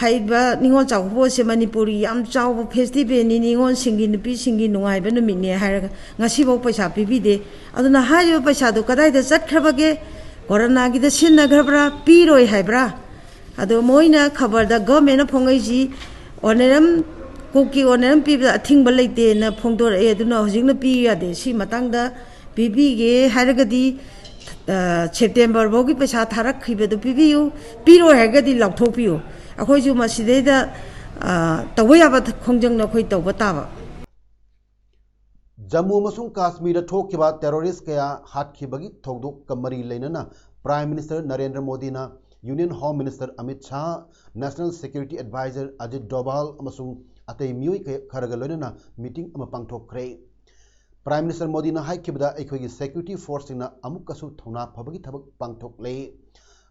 ꯍꯥꯏꯔꯤꯕ ꯅꯤꯉꯣꯜ ꯆꯥꯛꯀꯧꯕ ꯑꯁꯦ ꯃꯅꯤꯄꯨꯔꯒꯤ ꯌꯥꯝ ꯆꯥꯎꯕ festivalꯅꯤ, ꯅꯤꯉꯣꯜꯁꯤꯡꯒꯤ, ꯅꯨꯄꯤꯁꯤꯡꯒꯤ ꯅꯨꯡꯉꯥꯏꯕ ꯅꯨꯃꯤꯠꯅꯦ ꯍꯥꯏꯔꯒ ꯉꯁꯤꯐꯥꯎ ꯄꯩꯁꯥ ꯄꯤꯕꯤꯗꯦ꯫ ꯑꯗꯨꯅ ꯍꯥꯏꯔꯤꯕ ꯄꯩꯁꯥꯗꯨ ꯀꯗꯥꯏꯗ ꯆꯠꯈ꯭ꯔꯕꯒꯦ? ꯀꯣꯔꯣꯅꯥꯒꯤꯗ ꯁꯤꯖꯤꯟꯅꯈ꯭ꯔꯕ꯭ꯔꯥ? ꯄꯤꯔꯣꯏ ꯍꯥꯏꯕ꯭ꯔꯥ? ꯑꯗꯣ ꯃꯣꯏꯅ ꯈꯕꯔꯗ governmentꯅ ꯐꯣꯡꯉꯛꯏꯁꯤ honorarium, ꯀꯨꯛꯀꯤ honorarium ꯄꯤꯕꯗ ꯑꯊꯤꯡꯕ ꯂꯩꯇꯦꯅ ꯐꯣꯡꯗꯣꯔꯛꯑꯦ꯫ ꯑꯗꯨꯅ ꯍꯧꯖꯤꯛꯅ ꯄꯤꯌꯨ ꯌꯥꯗꯦ꯫ ꯁꯤ ꯃꯇꯥꯡꯗ ꯄꯤꯕꯤꯒꯦ ꯍꯥꯏꯔꯒꯗꯤ, ꯑ, September ꯐꯥꯎꯒꯤ ꯄꯩꯁꯥ ꯊꯥꯔꯛꯈꯤꯕꯗꯨ ꯄꯤꯕꯤꯌꯨ, ꯄꯤꯔꯣꯏ ꯍꯥꯏꯔꯒꯗꯤ ꯂꯧꯊꯣꯛꯄꯤꯌꯨ꯫ ꯑꯩꯈꯣꯏꯁꯨ ꯃꯁꯤꯗꯩꯗ, ꯑ, ꯇꯧꯕ ꯌꯥꯕ ꯈꯣꯡꯖꯪꯗꯣ ꯑꯩꯈꯣꯏ ꯇꯧꯕ ꯇꯥꯕ꯫ ꯖꯝꯃꯨ ꯑꯃꯁꯨꯡ ꯀꯥꯁꯃꯤꯔꯗ ꯊꯣꯛꯈꯤꯕ terrorist ꯀꯌꯥ ꯍꯥꯠꯈꯤꯕꯒꯤ ꯊꯧꯗꯣꯛꯀ ꯃꯔꯤ ꯂꯩꯅꯅ Prime Minister ꯅꯔꯦꯟꯗ꯭ꯔ ꯃꯣꯗꯤꯅ Union Home Minister Amit Shah, National Security Advisor Ajit Doval ꯑꯃꯁꯨꯡ ꯑꯇꯩ ꯃꯤꯑꯣꯏ ꯀꯌꯥ ꯈꯔꯒ ꯂꯣꯏꯅꯅ meeting ꯑꯃ ꯄꯥꯡꯊꯣꯛꯈ꯭ꯔꯦ꯫ Prime Minister ꯃꯣꯗꯤꯅ ꯍꯥꯏꯈꯤꯕꯗ, ꯑꯩꯈꯣꯏꯒꯤ security forceꯁꯤꯡꯅ ꯑꯃꯨꯛꯀꯁꯨ ꯊꯧꯅꯥ ꯐꯕꯒꯤ ꯊꯕꯛ ꯄꯥꯡꯊꯣꯛꯂꯦ꯫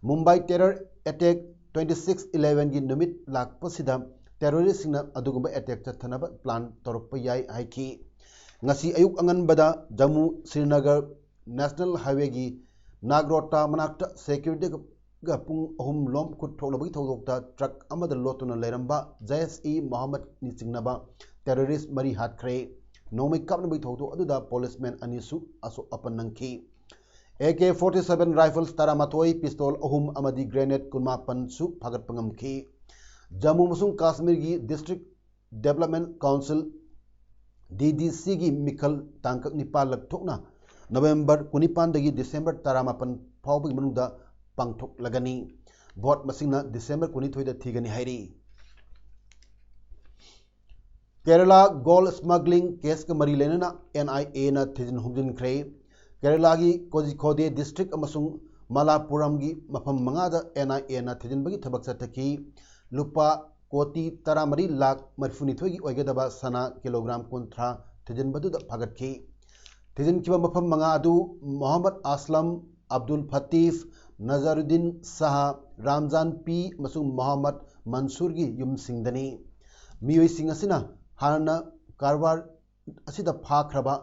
Mumbai terror attack twenty six elevenꯒꯤ ꯅꯨꯃꯤꯠ ꯂꯥꯛꯄꯁꯤꯗ terroristꯁꯤꯡꯅ ꯑꯗꯨꯒꯨꯝꯕ attack ꯆꯠꯊꯅꯕ plan ꯇꯧꯔꯛꯄ ꯌꯥꯏ ꯍꯥꯏꯈꯤ꯫ ꯉꯁꯤ ꯑꯌꯨꯛ ꯑꯉꯟꯕꯗ ꯖꯝꯃꯨ ꯁ꯭ꯔꯤꯅꯒꯔ National Highwayꯒꯤ ꯅꯥꯒꯔꯣꯇꯥ ꯃꯅꯥꯛꯇ securityꯒ ꯄꯨꯡ ꯑꯍꯨꯝ ꯂꯣꯝ ꯈꯨꯠ ꯊꯣꯛꯅꯕꯒꯤ ꯊꯧꯗꯣꯛꯇ truck ꯑꯃꯗ ꯂꯣꯠꯇꯨꯅ ꯂꯩꯔꯝꯕ ꯖꯩꯁ ꯏ ꯃꯣꯍꯝꯃꯗꯅꯤ ꯆꯤꯡꯅꯕ terrorist ꯃꯔꯤ ꯍꯥꯠꯈ꯭ꯔꯦ꯫ ꯅꯣꯡꯃꯩ ꯀꯥꯞꯅꯕꯒꯤ ꯊꯧꯗꯣꯛ ꯑꯗꯨꯗ policeman ꯑꯅꯤꯁꯨ ꯑꯁꯣꯛ ꯑꯄꯟ ꯅꯪꯈꯤ꯫ AK forty seven rifles ꯇꯔꯥꯃꯥꯊꯣꯏ, pistol ꯑꯍꯨꯝ ꯑꯃꯗꯤ grenade ꯀꯨꯟꯃꯥꯄꯟꯁꯨ ꯐꯥꯒꯠꯄ ꯉꯝꯈꯤ꯫ ꯖꯝꯃꯨ ꯑꯃꯁꯨꯡ ꯀꯥꯁꯃꯤꯔꯒꯤ District Development Council, DDCꯒꯤ ꯃꯤꯈꯜ ꯇꯥꯡꯀꯛ ꯅꯤꯄꯥꯜꯂꯛ ꯊꯣꯛꯅ November ꯀꯨꯟꯅꯤꯄꯥꯟꯗꯒꯤ December ꯇꯔꯥꯃꯥꯄꯟ ꯐꯥꯎꯕꯒꯤ ꯃꯅꯨꯡꯗ ꯄꯥꯡꯊꯣꯛꯂꯒꯅꯤ꯫ Vote ꯃꯁꯤꯡꯅ December ꯀꯨꯟꯅꯤꯊꯣꯏꯗ ꯊꯤꯒꯅꯤ ꯍꯥꯏꯔꯤ꯫ ꯀꯦꯔꯂꯥ gold smuggling caseꯀ ꯃꯔꯤ ꯂꯩꯅꯅ NIAꯅ ꯊꯤꯖꯤꯟ ꯍꯨꯝꯖꯤꯟꯈ꯭ꯔꯦ꯫ ꯀꯦꯔꯂꯥꯒꯤ ꯀꯣꯖꯤꯀꯣꯗꯦ district ꯑꯃꯁꯨꯡ ꯃꯂꯥꯄꯨꯔꯝꯒꯤ ꯃꯐꯝ ꯃꯉꯥꯗ NIAꯅ ꯊꯤꯖꯤꯟꯕꯒꯤ ꯊꯕꯛ ꯆꯠꯊꯈꯤ꯫ ꯂꯨꯄꯥ ꯀꯣꯇꯤ ꯇꯔꯥꯃꯔꯤ ꯂꯥꯈ ꯃꯔꯤꯐꯨꯅꯤꯊꯣꯏꯒꯤ ꯑꯣꯏꯒꯗꯕ ꯁꯅꯥ kilogram ꯀꯨꯟꯊ꯭ꯔꯥ ꯊꯤꯖꯤꯟꯕꯗꯨꯗ ꯐꯥꯒꯠꯈꯤ꯫ ꯊꯤꯖꯤꯟꯈꯤꯕ ꯃꯐꯝ ꯃꯉꯥ ꯑꯗꯨ ꯃꯣꯍꯝꯃꯗ ꯑꯁꯂꯝ, ꯑꯕꯗꯨꯜ ꯐꯇꯤꯐ, ꯅꯖꯔꯨꯗꯤꯟ ꯁꯥꯍ, ꯔꯥꯝꯖꯥꯟ ꯄꯤ ꯑꯃꯁꯨꯡ ꯃꯣꯍꯝꯃꯗ ꯃꯟꯁꯨꯔꯒꯤ ꯌꯨꯝꯁꯤꯡꯗꯅꯤ꯫ ꯃꯤꯑꯣꯏꯁꯤꯡ ꯑꯁꯤꯅ ꯍꯥꯟꯅ ꯀꯔꯕꯥꯔ ꯑꯁꯤꯗ ꯐꯥꯈ꯭ꯔꯕ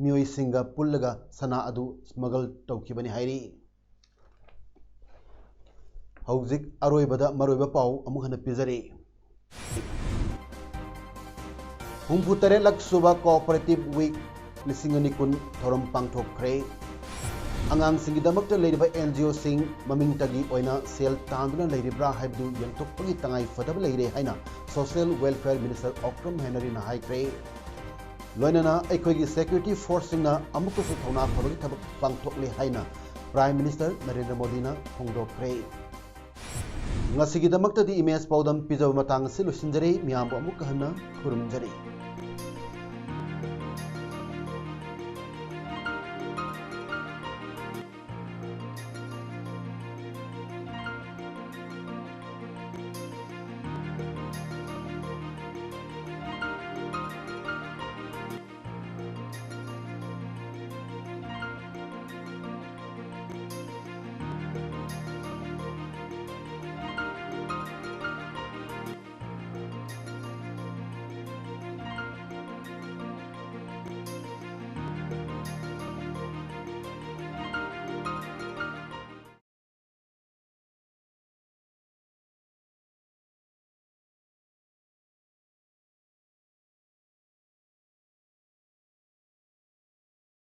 ꯃꯤꯑꯣꯏꯁꯤꯡꯒ ꯄꯨꯜꯂꯒ ꯁꯅꯥ ꯑꯗꯨ smuggle ꯇꯧꯈꯤꯕꯅꯤ ꯍꯥꯏꯔꯤ꯫ ꯍꯧꯖꯤꯛ ꯑꯔꯣꯏꯕꯗ ꯃꯔꯨꯑꯣꯏꯕ ꯄꯥꯎ ꯑꯃꯨꯛ ꯍꯟꯅ ꯄꯤꯖꯔꯤ꯫ ꯍꯨꯝꯐꯨ ꯇꯔꯦꯠꯂꯛ ꯁꯨꯕ Cooperative Week ꯂꯤꯁꯤꯡ ꯑꯅꯤ ꯀꯨꯟ ꯊꯧꯔꯝ ꯄꯥꯡꯊꯣꯛꯈ꯭ꯔꯦ꯫ ꯑꯉꯥꯡꯁꯤꯡꯒꯤꯗꯃꯛꯇ ꯂꯩꯔꯤꯕ NGOꯁꯤꯡ ꯃꯃꯤꯡꯇꯒꯤ ꯑꯣꯏꯅ ꯁꯦꯜ ꯇꯥꯟꯗꯨꯅ ꯂꯩꯔꯤꯕ꯭ꯔꯥ ꯍꯥꯏꯕꯗꯨ ꯌꯦꯡꯊꯣꯛꯄꯒꯤ ꯇꯉꯥꯏ ꯐꯗꯕ ꯂꯩꯔꯦ ꯍꯥꯏꯅ Social Welfare Minister ꯑꯣꯀ꯭ꯔꯝ ꯍꯦꯅꯔꯤꯅ ꯍꯥꯏꯈ꯭ꯔꯦ꯫ ꯂꯣꯏꯅꯅ ꯑꯩꯈꯣꯏꯒꯤ security forceꯁꯤꯡꯅ ꯑꯃꯨꯛꯀꯁꯨ ꯊꯧꯅꯥ ꯐꯕꯒꯤ ꯊꯕꯛ ꯄꯥꯡꯊꯣꯛꯂꯦ ꯍꯥꯏꯅ Prime Minister ꯅꯔꯦꯟꯗ꯭ꯔ ꯃꯣꯗꯤꯅ ꯐꯣꯡꯗꯣꯛꯈ꯭ꯔꯦ꯫ ꯉꯁꯤꯒꯤꯗꯃꯛꯇꯗꯤ ꯏꯃꯦꯖ ꯄꯥꯎꯗꯝ ꯄꯤꯖꯕ ꯃꯇꯥꯡ ꯑꯁꯤ ꯂꯣꯏꯁꯤꯟꯖꯔꯦ꯫ ꯃꯤꯌꯥꯝꯕꯨ ꯑꯃꯨꯛꯀ ꯍꯟꯅ ꯈꯨꯔꯨꯝꯖꯔꯤ꯫